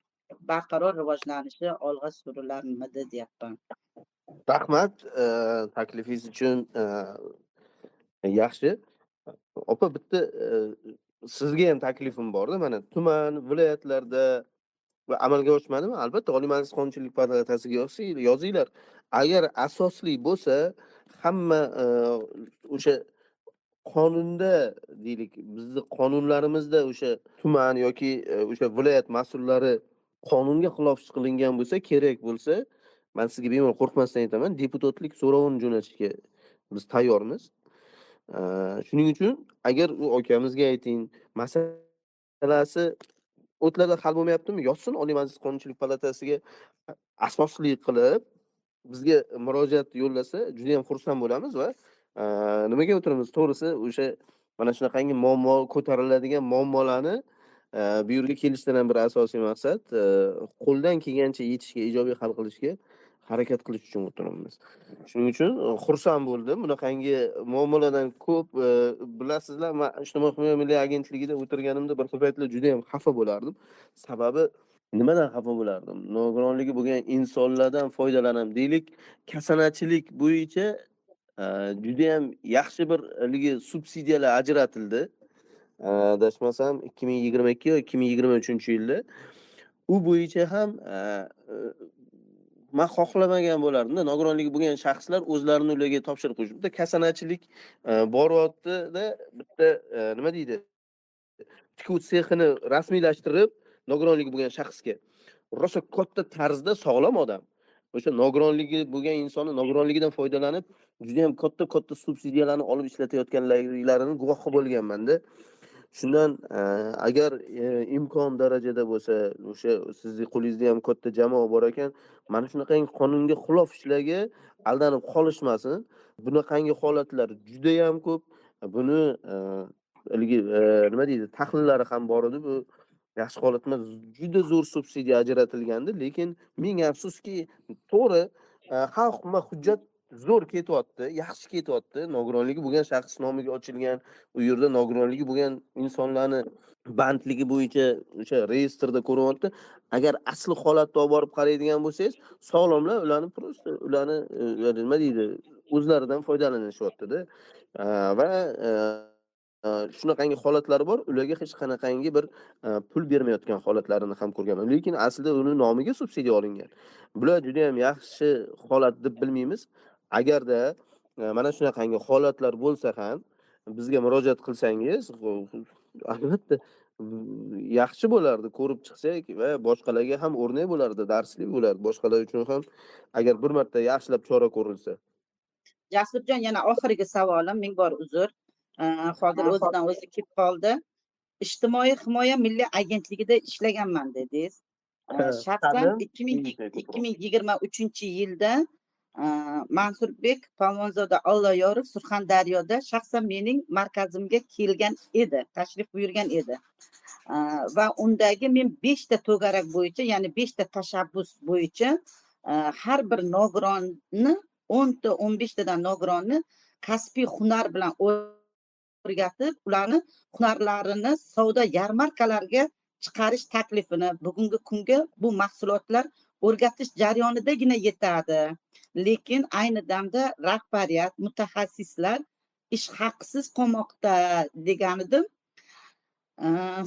barqaror rivojlanishi olg'a surilarmidi deyapman. Rahmat taklifingiz uchun, yaxshi. Opa, bitta sizga ham taklifim borda. Mana tuman, viloyatlarda va amalga oshmadimi, albatta Oliy Majlis Qonunchilik palatasiga yozinglar. Agar asosli bo'lsa, hamma o'sha qonunda, deylik, bizni qonunlarimizda o'sha tuman yoki o'sha viloyat mas'ullari qonunga xilof ish qilingan bo'lsa, kerak bo'lsa, man sizga bemalol qo'rqmasdan aytaman, deputatlik so'rovini jo'natishga biz tayyormiz. Shuning uchun agar u akamizga ayting, masalasi o'tlarda hal bo'lmayaptimi, yozsin Oliy Majlis Qonunchilik palatasiga, asosli qilib bizga murojaat yo'llasa, judayam xursand bo'lamiz. Va nimaga o'tiramiz, to'g'risi, o'sha mana shunaqangi muammo ko'tariladigan muammolarni bu yerga kelishdan ham bir asosiy maqsad qo'ldan kelgancha yechishga, ijobiy hal qilishga harakat qilish uchun o'tiribmiz. Shuning uchun xursand bo'ldim. Bunaqangi muammolardan ko'p bilasizlar, man Ijtimoiy himoya milliy agentligida o'tirganimda bir xil paytlar judayam xafa bo'lardim. Sababi nimadan xafa bo'lardim? Nogironligi bo'lgan insonlardan foydalanam deylik, kasanachilik bo'yicha judayam yaxshi bir haligi subsidiyalar ajratildi. Adashmasam, 2022 yo 2023-yilda. U bo'yicha ham man xohlamagan bo'lardimda, nogironligi bo'lgan shaxslar o'zlarini ularga topshirib qo'yish. Bitta kasanachilik boryaptida, bitta nima deydi, tikuv sexini rasmiylashtirib, nogironligi bo'lgan shaxsga rosa katta tarzda sog'lom odam O'sha nogironligi bo'lgan insonni nogironligidan foydalanib, juda ham katta katta subsidiyalarni olib ishlatayotganliklarini guvohi bo'lganmanda. Shundan agar imkon darajada bo'lsa, o'sha sizni qo'lingizda ham katta jamoa bor ekan, mana shunaqangi qonunga xilof ishlarga aldanib qolishmasin. Bunaqangi holatlar judayam ko'p. Buni haligi nima deydi, tahlillari ham bor edi. Bu yaxshi holat emas. Juda zo'r subsidiya ajratilgandi, lekin ming afsuski, to'g'ri, hamma hujjat zo'r ketyapti, yaxshi ketyapti. Nogironligi bo'lgan shaxs nomiga ochilgan, u yerda nogironligi bo'lgan insonlarni bandligi bo'yicha o'sha reyestrda ko'rinyapti. Agar asli holatda olib borib qaraydigan bo'lsangiz, sog'lomlar ularni просто ularni nima deydi, o'zlaridan foydalanishyapti-da. Va shunaqangi holatlar bor, ularga hech qanaqangi bir pul bermayotgan holatlarini ham ko'rganman. Lekin aslida uni nomiga subsidiya olingan. Bular juda ham yaxshi holat deb bilmaymiz. Agarda mana shunaqangi holatlar bo'lsa ham bizga murojaat qilsangiz, albatta yaxshi bo'lardi, ko'rib chiqsak va boshqalarga ham o'rnak bo'lardi, darslik bo'lardi boshqalar uchun ham, agar bir marta yaxshilab chora ko'rilsa. Jasurjon, yana oxirgi savolim, ming bor uzr. Hozir o'zidan o'zi kelib qoldi. Ijtimoiy himoya milliy agentligida ishlaganman dedingiz. Shaxsan 2023-yilda Mansurbek Polvonzoda Olloyorov Surxondaryoda shaxsan mening markazimga kelgan edi, tashrif buyurgan edi. Va undagi men 5 ta to'garak bo'yicha, ya'ni 5 ta tashabbus bo'yicha har bir nogironni, 10 ta, 15 tadan nogironni kasbiy hunar bilan o'rgatib, ularni hunarlarini savdo yarmarkalariga chiqarish taklifini, bugungi kunga bu mahsulotlar o'rgatish jarayonidagina yetadi. Lekin ayni damda rahbariyat, mutaxassislar ish haqsiz qolmoqda degan edim.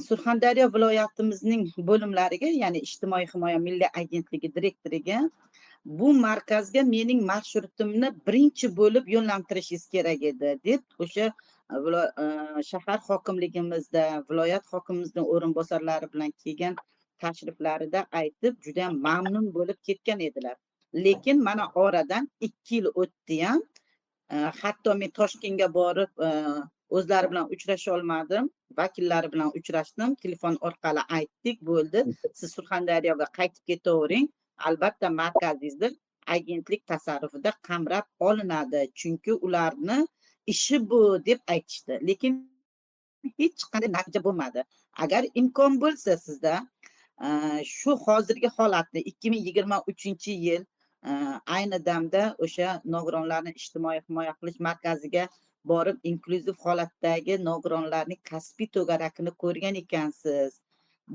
Surxondaryo viloyatimizning bo'limlariga, ya'ni Ijtimoiy himoya milliy agentligi direktoriga bu markazga mening marshrutimni birinchi bo'lib yo'naltirishingiz kerak edi deb o'sha shahar hokimligimizda viloyat hokimimizning o'rinbosarlari bilan kelgan tashriflarida aytib, juda mamnun bo'lib ketgan edilar. Lekin mana oradan 2 yil o'tdi ham, hatto men Toshkentga borib o'zlari bilan uchrasha olmadim, vakillari bilan uchrashdim, telefon orqali aytdik, bo'ldi, siz Surxondaryoga qaytib ketavering, albatta markazingizni agentlik tasarrufida qamrab olinadi, chunki ularni ishi bu deb aytishdi. Lekin hech qanday natija bo'lmadi. Agar imkon bo'lsa sizda shu hozirgi holatni 2023-yil ayni damda o'sha nogironlarni ijtimoiy himoya qilish markaziga borib inklyuziv holatdagi nogironlarning kasbiy to'garakini ko'rgan ekansiz.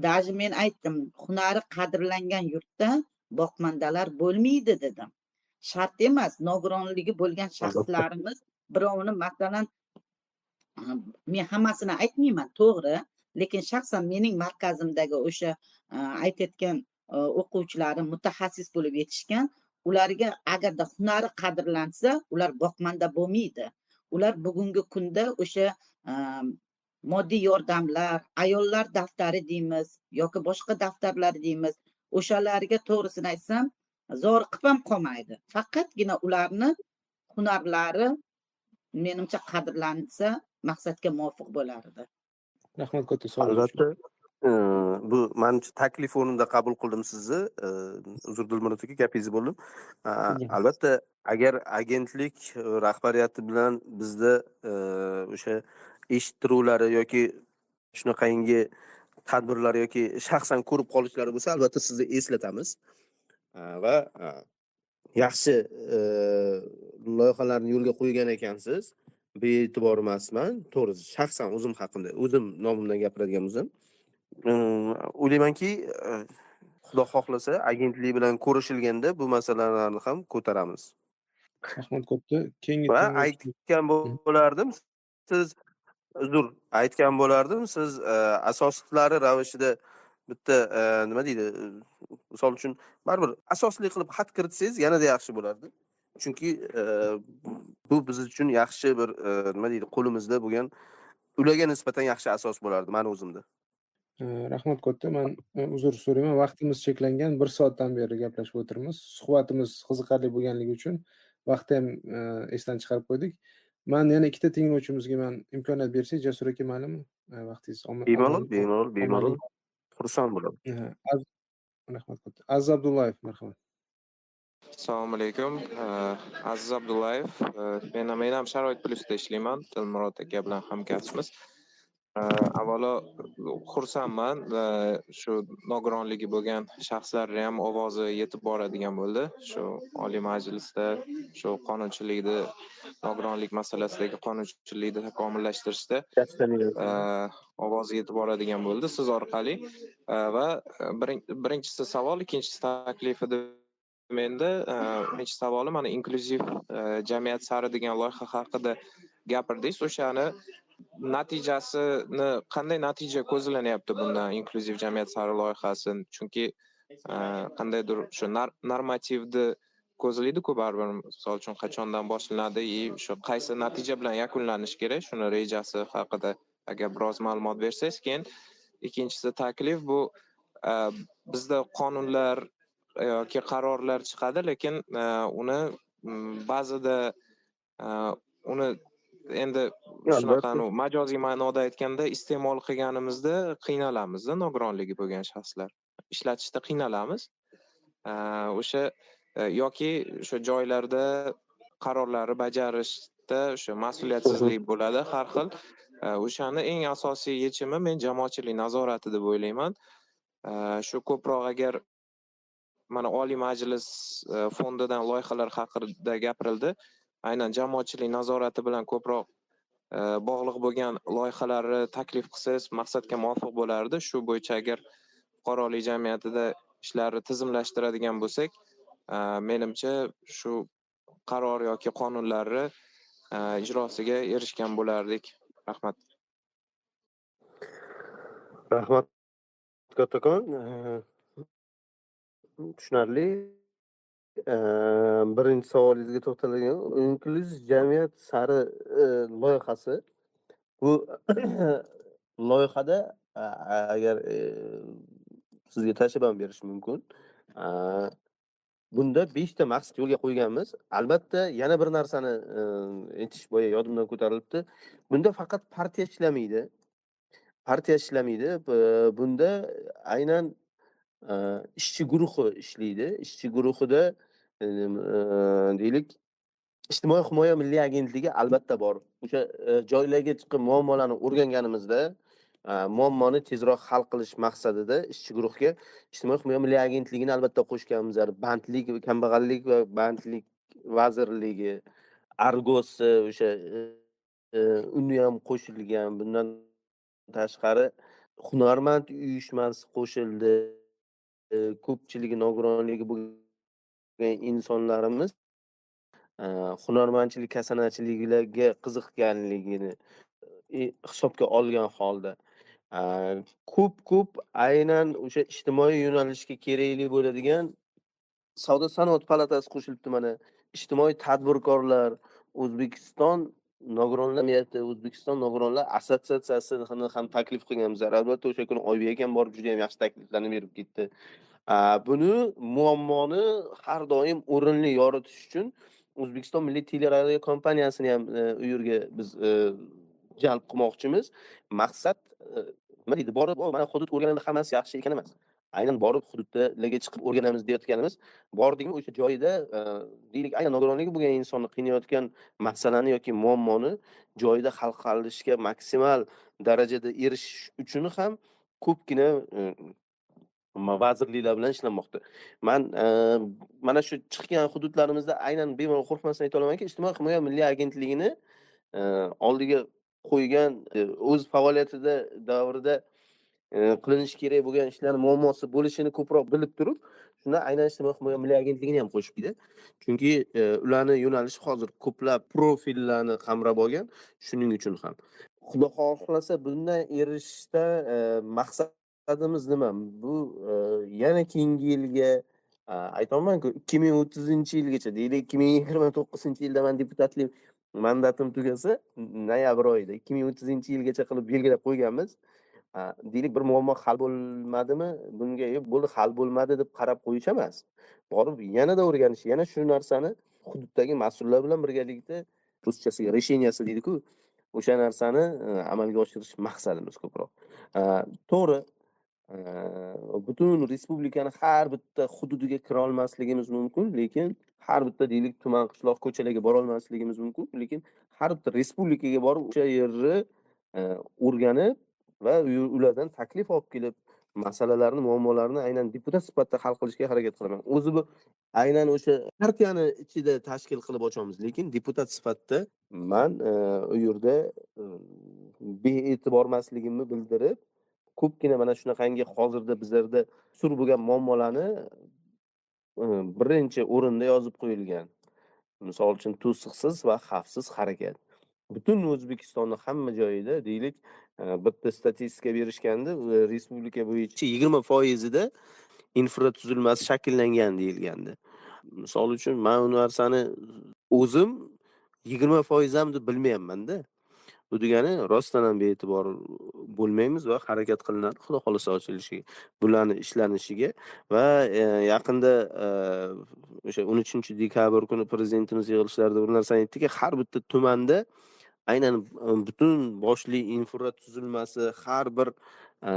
Даже men aytdim, hunari qadrlangan yurtda boqmandalar bo'lmaydi dedim. Shart emas nogironligi bo'lgan shaxslarimiz birovni, masalan, men hammasini aytmayman, to'g'ri, lekin shaxsan mening markazimdagi o'sha aytayotgan o'quvchilarim mutaxassis bo'lib yetishgan, ularga agarda hunari qadrlansa, ular boqmanda bo'lmaydi. Ular bugungi kunda o'sha moddiy yordamlar, ayollar daftari deymiz yoki boshqa daftarlar deymiz, o'shalarga to'g'risini aytsam zoriqib ham qolmaydi. Faqatgina ularni hunarlari menimcha qadrlansa maqsadga muvofiq bo'lardi. Rahmat katta savol uchun. Albatta, bu manimcha taklif o'rnida qabul qildim sizni. Uzr, Dilmurod aka, gapingizni bo'ldim. Albatta, agar agentlik rahbariyati bilan bizda o'sha eshittiruvlari yoki shunaqangi tadbirlar yoki shaxsan ko'rib qolishlari bo'lsa, albatta sizni eslatamiz. Va yaxshi loyihalarni yo'lga qo'ygan ekansiz. Bee'tibor emasman. To'g'risi, shaxsan o'zim haqimda, o'zim nomimdan gapiradigan bo'lsam, o'ylaymanki, Xudo xohlasa, agentlik bilan ko'rishilganda bu masalalarni ham ko'taramiz. Rahmat katta. Keyingi Va tinglovchi aytgan bo'lardim, siz, uzr, aytgan bo'lardim, siz asoslari ravishida bitta nima deydi, misol uchun, baribir asosli qilib xat kiritsangiz yanada yaxshi bo'lardi. Chunki bu biz uchun yaxshi bir nima deydi, qo'limizda bo'lgan ularga nisbatan yaxshi asos bo'lardi mani o'zimda. Rahmat katta. Man uzr so'rayman, vaqtimiz cheklangan. 1 soatdan beri gaplashib o'tiribmiz. Suhbatimiz qiziqarli bo'lganligi uchun vaqtni ham esdan chiqarib qo'ydik. Man yana ikkita tinglovchimizga man imkoniyat bersak, Jasur aka, maylimi? Vaqtingiz Bemalol, bemalol, bemalol. Xursand bo'laman. Rahmat katta. Aziz Abdullayev, marhamat. Assalomu alaykum. Aziz Abdullayev. Men ham Sharoit Plusda ishlayman. Dilmurod aka bilan hamkasbmiz. Avvalo xursandman, shu nogironligi bo'lgan shaxslarni ham ovozi yetib boradigan bo'ldi. Shu Oliy Majlisda shu qonunchilikni, nogironlik masalasidagi qonunchilikni takomillashtirishda ovozi yetib boradigan bo'ldi siz orqali. Va birinchisi savol, ikkinchisi taklif edi menda. Birinchi savoli, mana inklyuziv jamiyat sari degan loyiha haqida gapirdingiz. O'shani natijasini, qanday natija ko'zlanyapti bundan, inklyuziv jamiyat sari loyihasi? Chunki qandaydir shu normativni ko'zlaydi-ku baribir, misol uchun qachondan boshlanadi и shu qaysi natija bilan yakunlanishi kerak, shuni rejasi haqida agar biroz ma'lumot bersangiz. Keyin ikkinchisi taklif, bu bizda qonunlar yoki qarorlar chiqadi, lekin uni ba'zida uni endi shunaqa majoziy ma'noda aytganda iste'mol qilganimizda qiynalamizda, nogironligi bo'lgan shaxslar ishlatishda qiynalamiz. O'sha yoki o'sha joylarda qarorlarni bajarishda o'sha mas'uliyatsizlik bo'ladi har xil. O'shani eng asosiy yechimi men jamoatchilik nazorati deb o'ylayman. Shu ko'proq agar mana Oliy Majlis fondidan loyihalar haqida gapirildi, aynan jamoatchilik nazorati bilan ko'proq bog'liq bo'lgan loyihalarni taklif qilsangiz maqsadga muvofiq bo'lardi. Shu bo'yicha agar fuqarolik jamiyatida ishlarni tizimlashtiradigan bo'lsak, menimcha shu qaror yoki qonunlarni ijrosiga erishgan bo'lardik. Rahmat. Rahmat kattakon. Tushunarli. Birinchi savolingizga to'xtalgan, inklyuziv jamiyat sari loyihasi. Bu loyihada agar sizga tashlab ham berish mumkin. Bunda 5 ta maqsad yo'lga qo'yganmiz. Albatta yana bir narsani aytish boya yodimdan ko'tarilibdi. Bunda faqat partiya ishlamaydi. Partiya ishlamaydi. Bunda aynan ishchi guruhi ishlaydi. Ishchi guruhida deylik, Ijtimoiy himoya milliy agentligi albatta bor. O'sha joylarga chiqib muammolarni o'rganganimizda muammoni tezroq hal qilish maqsadida ishchi guruhga Ijtimoiy himoya milliy agentligini albatta qo'shganmiz. Bandlik, kambag'allik va bandlik vazirligi, Argosi o'sha uni ham qo'shilgan. Bundan tashqari hunarmand uyushmasi qo'shildi. Ko'pchiligi nogironligi bo'lgan insonlarimiz hunarmandchilik, kasanachiliklarga qiziqqanligini hisobga olgan holda ko'p-ko'p aynan o'sha ijtimoiy yo'nalishga kerakli bo'ladigan Savdo sanoat palatasi qo'shilibdi mana. Ijtimoiy tadbirkorlar, O'zbekiston nogironlar jamiyati, O'zbekiston nogironlar assotsiatsiyasini ham taklif qilganmiz. Albatta o'sha kuni Oybek akam borib juda ham yaxshi takliflarni berib ketdi. Buni muammoni har doim o'rinli yoritish uchun O'zbekiston Milliy teleradio kompaniyasini ham u yerga biz jalb qilmoqchimiz. Maqsad nima deydi, borib mana hudud o'rganildi, hammasi yaxshi ekan emas. Aynan borib hududlarga chiqib o'rganamiz deyotganimiz, bordikmi o'sha joyida deylik aynan nogironligi bo'lgan insonni qiynayotgan masalani yoki muammoni joyida hal qilishga maksimal darajada erishish uchun ham ko'pgina vazirliklar bilan ishlanmoqda. Man mana shu chiqqan hududlarimizda aynan bemalol qo'rqmasdan ayta olamanki, Ijtimoiy himoya milliy agentligini oldiga qo'ygan o'z faoliyatida davrida qilinishi kerak bo'lgan ishlarni muammosi bo'lishini ko'proq bilib turib, shunda aynan Ijtimoiy himoya milliy agentligini ham qo'shib ketdi. Chunki ularni yo'nalishi hozir ko'plab profillarni qamrab olgan, shuning uchun ham. Xudo xohlasa bundan erishishda maqsadimiz nima? Bu yana keyingi yilga aytamanku, 2030-yilgacha, deylik 2029-yilda men deputatlik mandatim tugasa, noyabr oyida 2030-yilgacha qilib belgilab qo'yganmiz. Deylik, bir muammo hal bo'lmadimi, bunga bo'ldi, hal bo'lmadi deb qarab qo'yish emas. Borib yanada o'rganish, yana shu narsani hududdagi mas'ullar bilan birgalikda, ruschasiga решения si deydi-ku, o'sha narsani amalga oshirish maqsadimiz ko'proq. To'g'ri, butun respublikani har bitta hududiga kira olmasligimiz mumkin, lekin har bitta, deylik, tuman, qishloq, ko'chalarga bora olmasligimiz mumkin, lekin har bitta respublikaga borib o'sha yerni o'rganib va ulardan taklif olib kelib, masalalarni, muammolarni aynan deputat sifatida hal qilishga harakat qilaman. O'zi bu aynan o'sha partiyani ichida tashkil qilib ochamiz, lekin deputat sifatida man u yerda bee'tibormasligimni bildirib, ko'pgina mana shunaqangi hozirda bizlarda sur bo'lgan muammolarni birinchi o'rinda yozib qo'yilgan. Misol uchun, to'siqsiz va xavfsiz harakat. Butun O'zbekistonni hamma joyida, deylik, bitta statistika berishgandi, respublika bo'yicha 20%ida infratuzilmasi shakllangan deyilgandi. Misol uchun, men u narsani o'zim 20% ham deb bilmayapman-da. Bu degani rostdan ham bee'tibor bo'lmaymiz va harakat qilinadi, Xudo xohlasa, ochilishiga, bularni ishlanishiga. Va yaqinda o'sha 13 dekabr kuni prezidentimiz yig'ilishlarida bir narsani aytdiki, har bitta tumanda aynan butun boshli infratuzilmasi har bir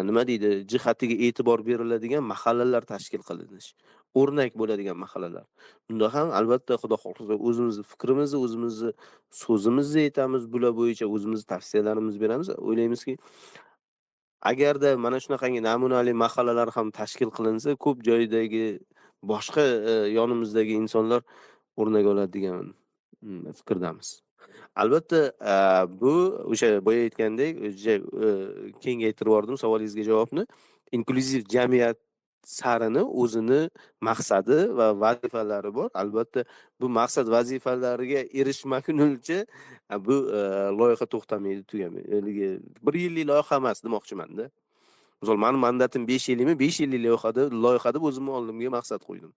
nima deydi, jihatiga e'tibor beriladigan mahallalar tashkil qilinishi, o'rnak bo'ladigan mahallalar. Bunda ham albatta, Xudo xohlasa, o'zimizni fikrimizni, o'zimizni so'zimizni aytamiz, bular bo'yicha o'zimizni tavsiyalarimizni beramiz. O'ylaymizki, agarda mana shunaqangi namunali mahallalar ham tashkil qilinsa, ko'p joydagi boshqa yonimizdagi insonlar o'rnak oladi degan fikrdamiz. Albatta, bu o'sha boya aytgandek, kengaytirib yubordim savolingizga javobni. Inklyuziv jamiyat sarini o'zini maqsadi va vazifalari bor. Albatta, bu maqsad vazifalariga erishmaguncha bu loyiha to'xtamaydi, tugamaydi. Haligi bir yillik loyiha emas demoqchimanda. Misol, mani mandatim 5 yillikmi, 5 yillik loyiha deb o'zimni oldimga maqsad qo'ydim.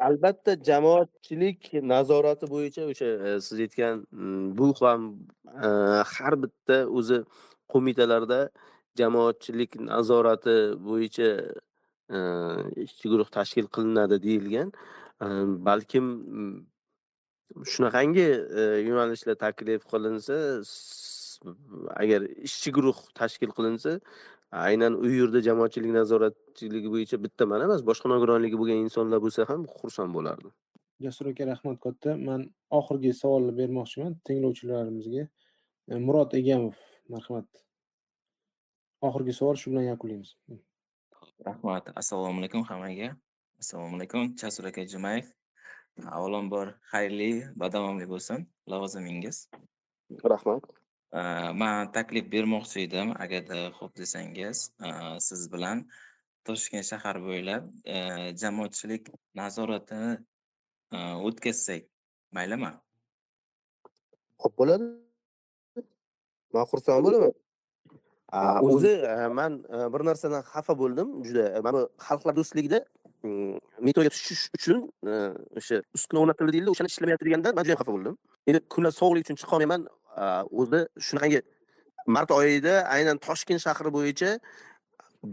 Albatta, jamoatchilik nazorati bo'yicha o'sha siz aytgan bu ham har bitta o'zi qo'mitalarda jamoatchilik nazorati bo'yicha ishchi guruh tashkil qilinadi deyilgan. Balkim shunaqangi yo'nalishlar taklif qilinsa, agar ishchi guruh tashkil qilinsa, aynan u yerda jamoatchilik nazoratchiligi bo'yicha bitta man emas, boshqa nogironligi bo'lgan insonlar bo'lsa ham xursand bo'lardim. Jasur aka, rahmat katta. Man oxirgi savolni bermoqchiman tinglovchilarimizga. Murod Egamov, marhamat. Oxirgi savol, shu bilan yakunlaymiz. Rahmat. Assalomu alaykum hammaga. Assalomu alaykum, Jasur aka Jumayev. Avvalambor, xayrli va davomli bo'lsin lavozimingiz. Rahmat. Man taklif bermoqchi edim, agarda xo'p desangiz, siz bilan Toshkent shahar bo'ylab jamoatchilik nazoratini o'tkazsak, maylimi? Xo'p bo'ladi. Man xursand bo'laman. O'zi man bir narsadan xafa bo'ldim juda. Mana bu Xalqlar do'stligida metroga tushish uchun o'sha uskuna o'rnatildi deyildi, o'shani ishlamayapti degandan man juda xafa bo'ldim. Endi kunlar sovuqligi uchun chiqolmayman. O'zi shunaqangi mart oyida aynan Toshkent shahri bo'yicha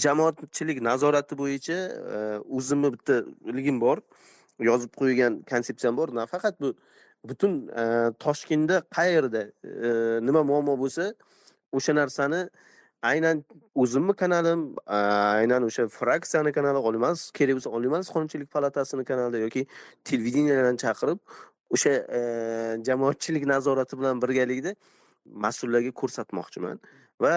jamoatchilik nazorati bo'yicha o'zimni bitta ligim bor, yozib qo'ygan konsepsiyam bor. Nafaqat bu, butun Toshkentda qayerda nima muammo bo'lsa, o'sha narsani aynan o'zimni kanalim, aynan o'sha fraksiyani kanali, Oliy Majlis, kerak bo'lsa Oliy Majlis Qonunchilik palatasini kanalida yoki televideniyalarni chaqirib, o'sha jamoatchilik nazorati bilan birgalikda mas'ullarga ko'rsatmoqchiman. Va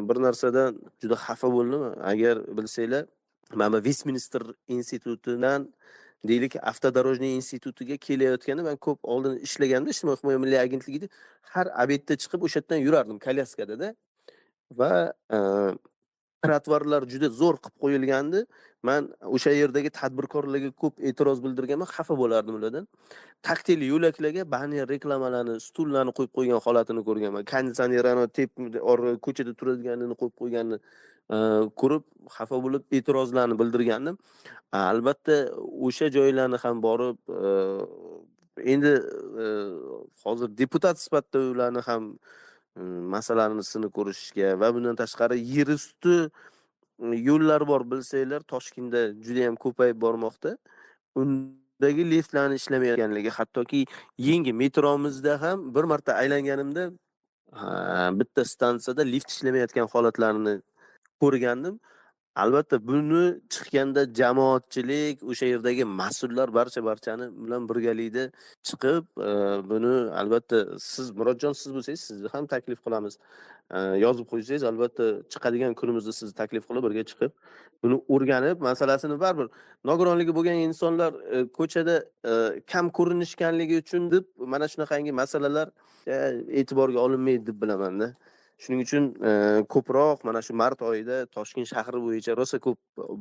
bir narsadan juda xafa bo'ldim. Agar bilsanglar, mana bu Vestminster institutidan, deylik, автодорожный institutiga kelayotganda, man ko'p oldin ishlaganda Ijtimoiy himoya milliy agentligida har обед da chiqib o'sha yerdan yurardim kolyaskadada va trotuarlar juda zo'r qilib qo'yilgandi. Man o'sha yerdagi tadbirkorlarga ko'p e'tiroz bildirganman, xafa bo'lardim ulardan. Taktil yo'laklarga banner reklamalarni, stullarni qo'yib qo'ygan holatini ko'rganman. Konditsionerani ko'chada turadiganini qo'yib qo'yganini ko'rib, xafa bo'lib, e'tirozlarni bildirgandim. Albatta, o'sha joylarni ham borib, endi hozir deputat sifatida ularni ham Masalasini ko'rishga va bundan tashqari yer usti yo'llar bor, bilsanglar, Toshkentda judayam ko'payib bormoqda. Undagi liftlarni ishlamayotganligi, hattoki yangi metromizda ham bir marta aylanganimda bitta stansiyada lift ishlamayotgan holatlarini ko'rgandim. Albatta, buni chiqqanda jamoatchilik, o'sha yerdagi mas'ullar barcha-barchani bilan birgalikda chiqib, buni albatta siz, Murodjon, siz bo'lsangiz, sizni ham taklif qilamiz. Yozib qo'ysangiz, albatta chiqadigan kunimizda sizni taklif qilib, birga chiqib, buni o'rganib, masalasini baribir nogironligi bo'lgan insonlar ko'chada kam ko'rinishganligi uchun deb mana shunaqangi masalalar e'tiborga olinmaydi deb bilaman-da. Shuning uchun ko'proq mana shu mart oyida Toshkent shahri bo'yicha rosa ko'p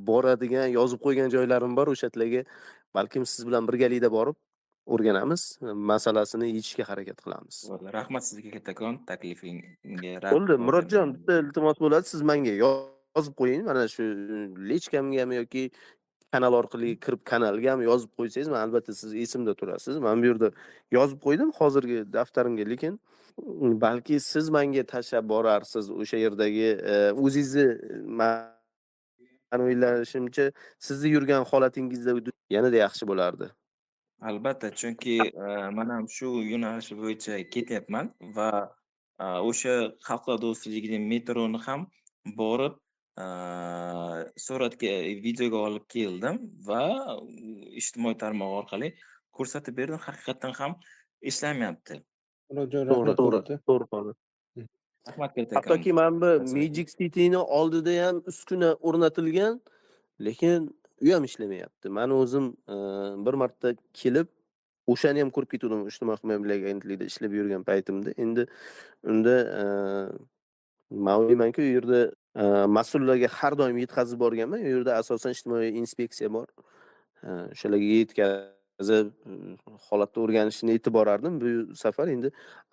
boradigan, yozib qo'ygan joylarim bor, o'sha yerlarga balkim siz bilan birgalikda borib o'rganamiz, masalasini yechishga harakat qilamiz. Bo'ldi. Rahmat sizga kattakon taklifingga. Bo'ldi, Murodjon, bitta iltimos bo'ladi, siz menga yozib qo'ying, mana shu личка mgami yoki kanal orqali kirib kanalgami yozib qo'ysangiz, man albatta, siz esimda turasiz. Man bu yerda yozib qo'ydim hozirgi daftarimga, lekin balki siz menga tashlab borarsiz o'sha yerdagi o'zingizni, mani o'ylashimcha, sizni yurgan holatingizda yanada yaxshi bo'lardi. Albatta, chunki man ham shu yo'nalish bo'yicha ketyapman va o'sha Xalqlar do'stligidagi metroni ham borib suratga, videoga olib keldim va ijtimoiy tarmoq orqali ko'rsatib berdim. Haqiqatdan ham ishlamayapti. Murodjon, To'g'ri, rahmat to'g'ri, katta. To'g'ri, to'g'ri. Rahmat kattakon. Hattoki mana bu Magic City'ni oldida ham uskuna o'rnatilgan, lekin u ham ishlamayapti. Mani o'zim bir marta kelib, o'shani ham ko'rib ketgandim ijtimoiy himoya agentligida ishlab yurgan paytimda. Endi unda man o'ylaymanki, u yerda mas'ullarga har doim yetkazib borganman. U yerda asosan ijtimoiy inspeksiya bor. O'shalarga yetkazib, holatni o'rganishini aytib borardim. Bu safar endi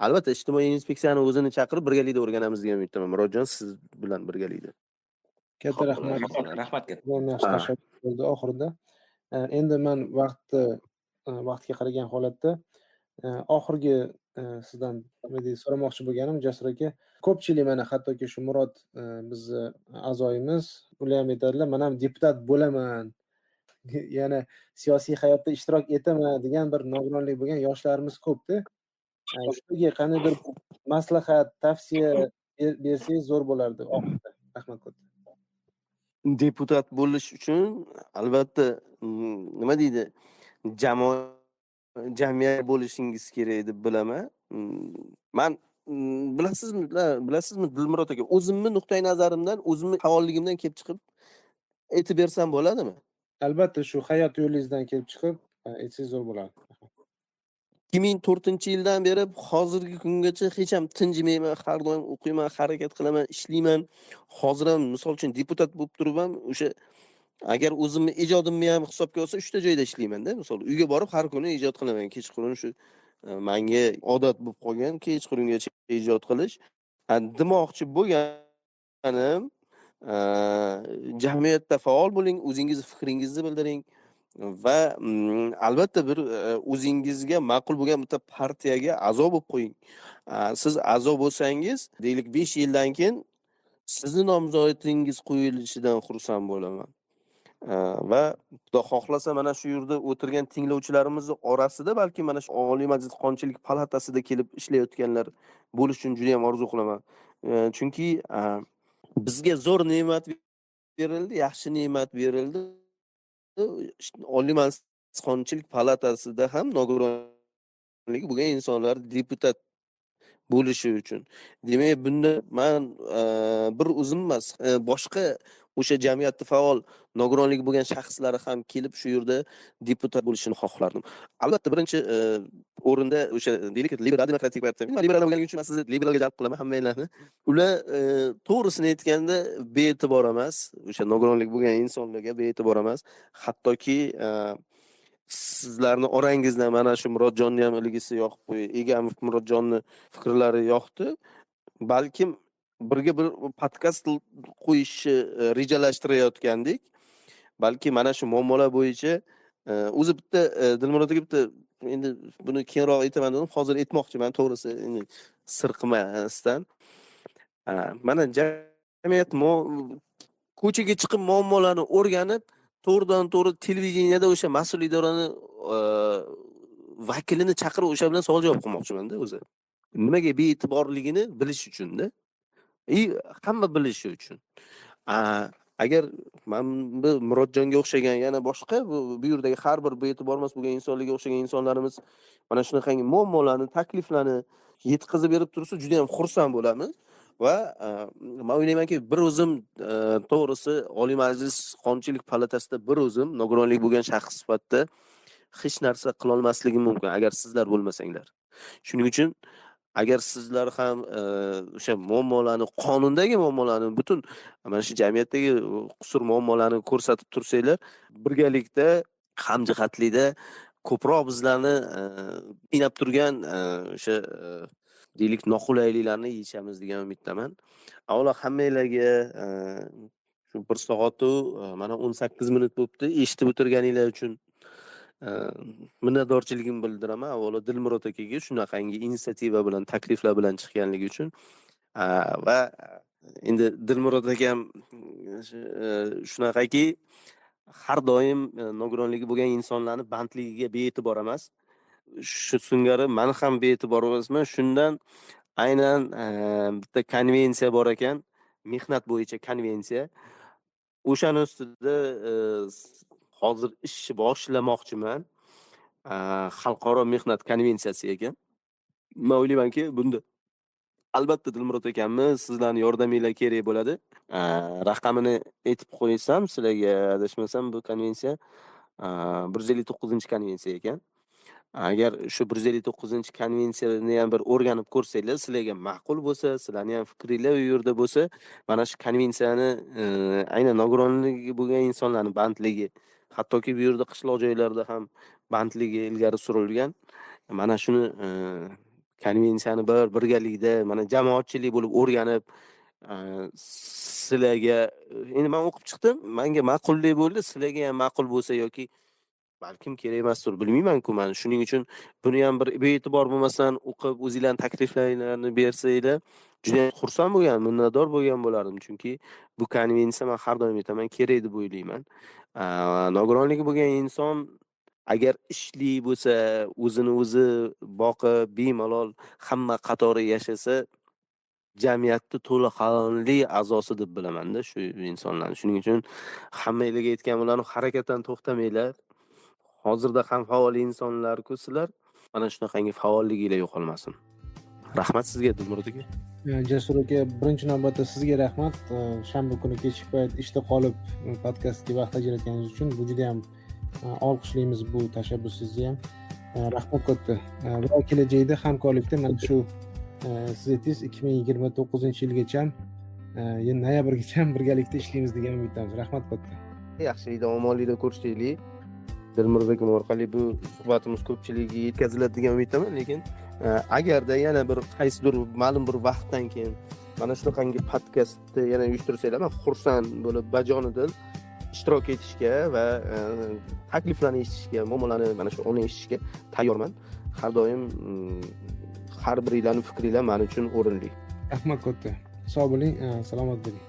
albatta ijtimoiy inspeksiyani o'zini chaqirib, birgalikda o'rganamiz degan umiddaman. Murodjon, siz bilan birgalikda. Katta rahmat. Rahmat katta. Judayam yaxshi tashabbus bo'ldi oxirida. Endi man vaqtni vaqtga qaragan holatda oxirgi sizdan, nima deydi, so'ramoqchi bo'lganim, Jasur aka, ko'pchilik mana hattoki shu Murod, bizni a'zoyimiz, ular ham aytadilar, man ham deputat bo'laman, yana siyosiy hayotda ishtirok etaman degan bir nogironlik bo'lgan yoshlarimiz ko'pda. Shularga qandaydir maslahat, tavsiya bersangiz zo'r bo'lardi oxirida. Rahmat katta. Deputat bo'lish uchun albatta, nima deydi, jamoa, jamiyat bo'lishingiz kerak deb bilaman. Man, bilasizmi, Dilmurod aka, o'zimni nuqtai nazarimdan, o'zimni faolligimdan kelib chiqib aytib bersam bo'ladimi? Albatta, shu hayot yo'lingizdan kelib chiqib aytsangiz zo'r bo'lardi. 2004-yildan beri hozirgi kungacha hech ham tinchimayman, har doim o'qiyman, harakat qilaman, ishlayman. Hozir ham, misol uchun, deputat bo'lib turib ham, o'sha agar o'zimni ijodimni ham hisobga olsa, 3 ta joyda ishlaymanda. Misol, uyga borib har kuni ijod qilaman. Kechqurun shu manga odat bo'lib qolgan kechqurungacha ijod qilish. Demoqchi bo'lganim, jamiyatda faol bo'ling, o'zingiz fikringizni bildiring va albatta bir o'zingizga ma'qul bo'lgan bitta partiyaga a'zo bo'lib qo'ying. Siz a'zo bo'lsangiz, deylik, 5 yildan keyin sizni nomzodingiz qo'yilishidan xursand bo'laman. Va Xudo xohlasa, mana shu yerda o'tirgan tinglovchilarimizni orasida balki mana shu Oliy Majlis Qonunchilik palatasida kelib ishlayotganlar bo'lishi uchun juda ham orzu qilaman. Chunki bizga zo'r ne'mat berildi, yaxshi ne'mat berildi. Oliy Majlis Qonunchilik palatasida ham nogironligi bo'lgan insonlar deputat bo'lishi uchun. Demak, bunda man bir o'zim emas, boshqa o'sha jamiyatda faol nogironligi bo'lgan shaxslari ham kelib shu yerda deputat bo'lishini xohlardim. Albatta, birinchi o'rinda o'sha, deylik, liberal demokratik partiya. Men liberal bo'lganim uchun man sizni liberalga jalb qilaman hammanglarni. Ular, to'g'risini aytganda, bee'tibor emas, o'sha nogironlik bo'lgan insonlarga bee'tibor emas. Hattoki sizlarni orangizdan mana shu Murodjonni ham ilgisi yoqib qo'y, Egamov Murodjonni fikrlari yoqdi. Balkim birga bir podkast qo'yishni rejalashtirayotgandik. Balki mana shu muammolar bo'yicha o'zi bitta Dilmurod aka bitta Endi buni keyinroq aytaman dedim, hozir aytmoqchiman, to'g'risi, endi sir qilmasdan. Mana jamiyat ko'chaga chiqib muammolarni o'rganib, to'g'ridan to'g'ri televideniyada o'sha mas'ul idorani vakilini chaqirib, o'sha bilan savol javob qilmoqchimanda o'zi. Nimaga bee'tiborligini bilish uchunda и hamma bilishi uchun. Agar mana bu Murodjonga o'xshagan, yana boshqa bu yerdagi har bir bee'tibor emas bo'lgan insonlarga o'xshagan insonlarimiz mana shunaqangi muammolarni, takliflarni yetkazib berib tursa, juda ham xursand bo'lamiz. Va man o'ylaymanki, bir o'zim, to'g'risi, Oliy Majlis Qonunchilik palatasida bir o'zim nogironlik bo'lgan shaxs sifatida hech narsa qilolmasligim mumkin, agar sizlar bo'lmasanglar. Shuning uchun agar sizlar ham o'sha muammolarni, qonundagi muammolarni, butun mana shu jamiyatdagi qusur muammolarni ko'rsatib tursanglar, birgalikda hamjihatlikda ko'proq bizlarni qiynab turgan o'sha, deylik, noqulayliklarni yechamiz degan umiddaman. Avvalo hammanglarga shu 1 soatu mana 18 minut bo'libdi, eshitib o'tirganinglar uchun minnatdorchiligimni bildiraman. Avvalo Dilmurod akaga shunaqangi инициатива bilan, takliflar bilan chiqqanligi uchun. Va endi Dilmurod akam shunaqaki, har doim nogironligi bo'lgan insonlarni bandligiga bee'tibor emas. Shu singari mani ham bee'tibor emasman. Shundan aynan bitta konvensiya bor ekan, mehnat bo'yicha konvensiya. O'shani ustida hozir ishni boshlamoqchiman. Xalqaro mehnat konvensiyasi ekan. Man o'ylaymanki, bunda albatta Dilmurod akamni, sizlarni yordaminglar kerak bo'ladi. Raqamini aytib qo'ysam sizlarga, adashmasam, bu konvensiya 159-konvensiya ekan. Agar shu 159-konvensiyani ham bir o'rganib ko'rsanglar, sizlarga ma'qul bo'lsa, sizlarni ham fikringlar u yerda bo'lsa, mana shu konvensiyani aynan nogironligi bo'lgan insonlarni bandligi, hattoki bu yerda qishloq joylarda ham bandligi ilgari surilgan. Mana shuni konvensiyani bir birgalikda mana jamoatchilik bo'lib o'rganib, sizlarga endi man o'qib chiqdim, manga ma'quldek bo'ldi, sizlarga ham ma'qul bo'lsa yoki balkim kerak emasdir, bilmayman-ku man. Shuning uchun buni ham bir bee'tibor bo'lmasdan o'qib, o'zinglarning takliflaringlarni bersanglar, juda xursand bo'lgan, minnatdor bo'lgan bo'lardim. Chunki bu konvensiya, man har doim aytaman, kerak deb o'ylayman. Nogironligi bo'lgan inson agar ishli bo'lsa, o'zini o'zi boqib, bemalol hamma qatori yashasa, jamiyatni to'laqonli a'zosi deb bilamanda shu insonlarni. Shuning uchun hammanglarga aytgan bo'lardim, harakatdan to'xtamanglar. Hozirda ham faol insonlar-ku sizlar. Mana shunaqangi faolliginglar yo'qolmasin. Rahmat sizga, Dilmurod aka. Jasur aka, birinchi navbatda sizga rahmat. Shanba kuni kechki payt ishda qolib podkastga vaqt ajratganingiz uchun. Bu juda ham olqishlaymiz bu tashabbusingizni ham. Rahmat katta. Va kelajakda hamkorlikda mana shu, siz aytdingiz, 2029-yilgacha, noyabrgacha birgalikda ishlaymiz degan umiddamiz. Rahmat katta. Yaxshilikda, omonlikda ko'rishaylik. Dilmurod akam orqali bu suhbatimiz ko'pchilikka yetkaziladi degan umiddaman, lekin agarda yana bir qaysidir ma'lum bir vaqtdan keyin mana shunaqangi podkastni yana uyushtirsanglar, man xursand bo'lib, bajonidil ishtirok etishga va takliflarni eshitishga, muammolarni mana shu uni eshitishga tayyorman. Har doim har biringlarni fikringlar man uchun o'rinli. Rahmat katta. Sog' bo'ling, salomat bo'ling.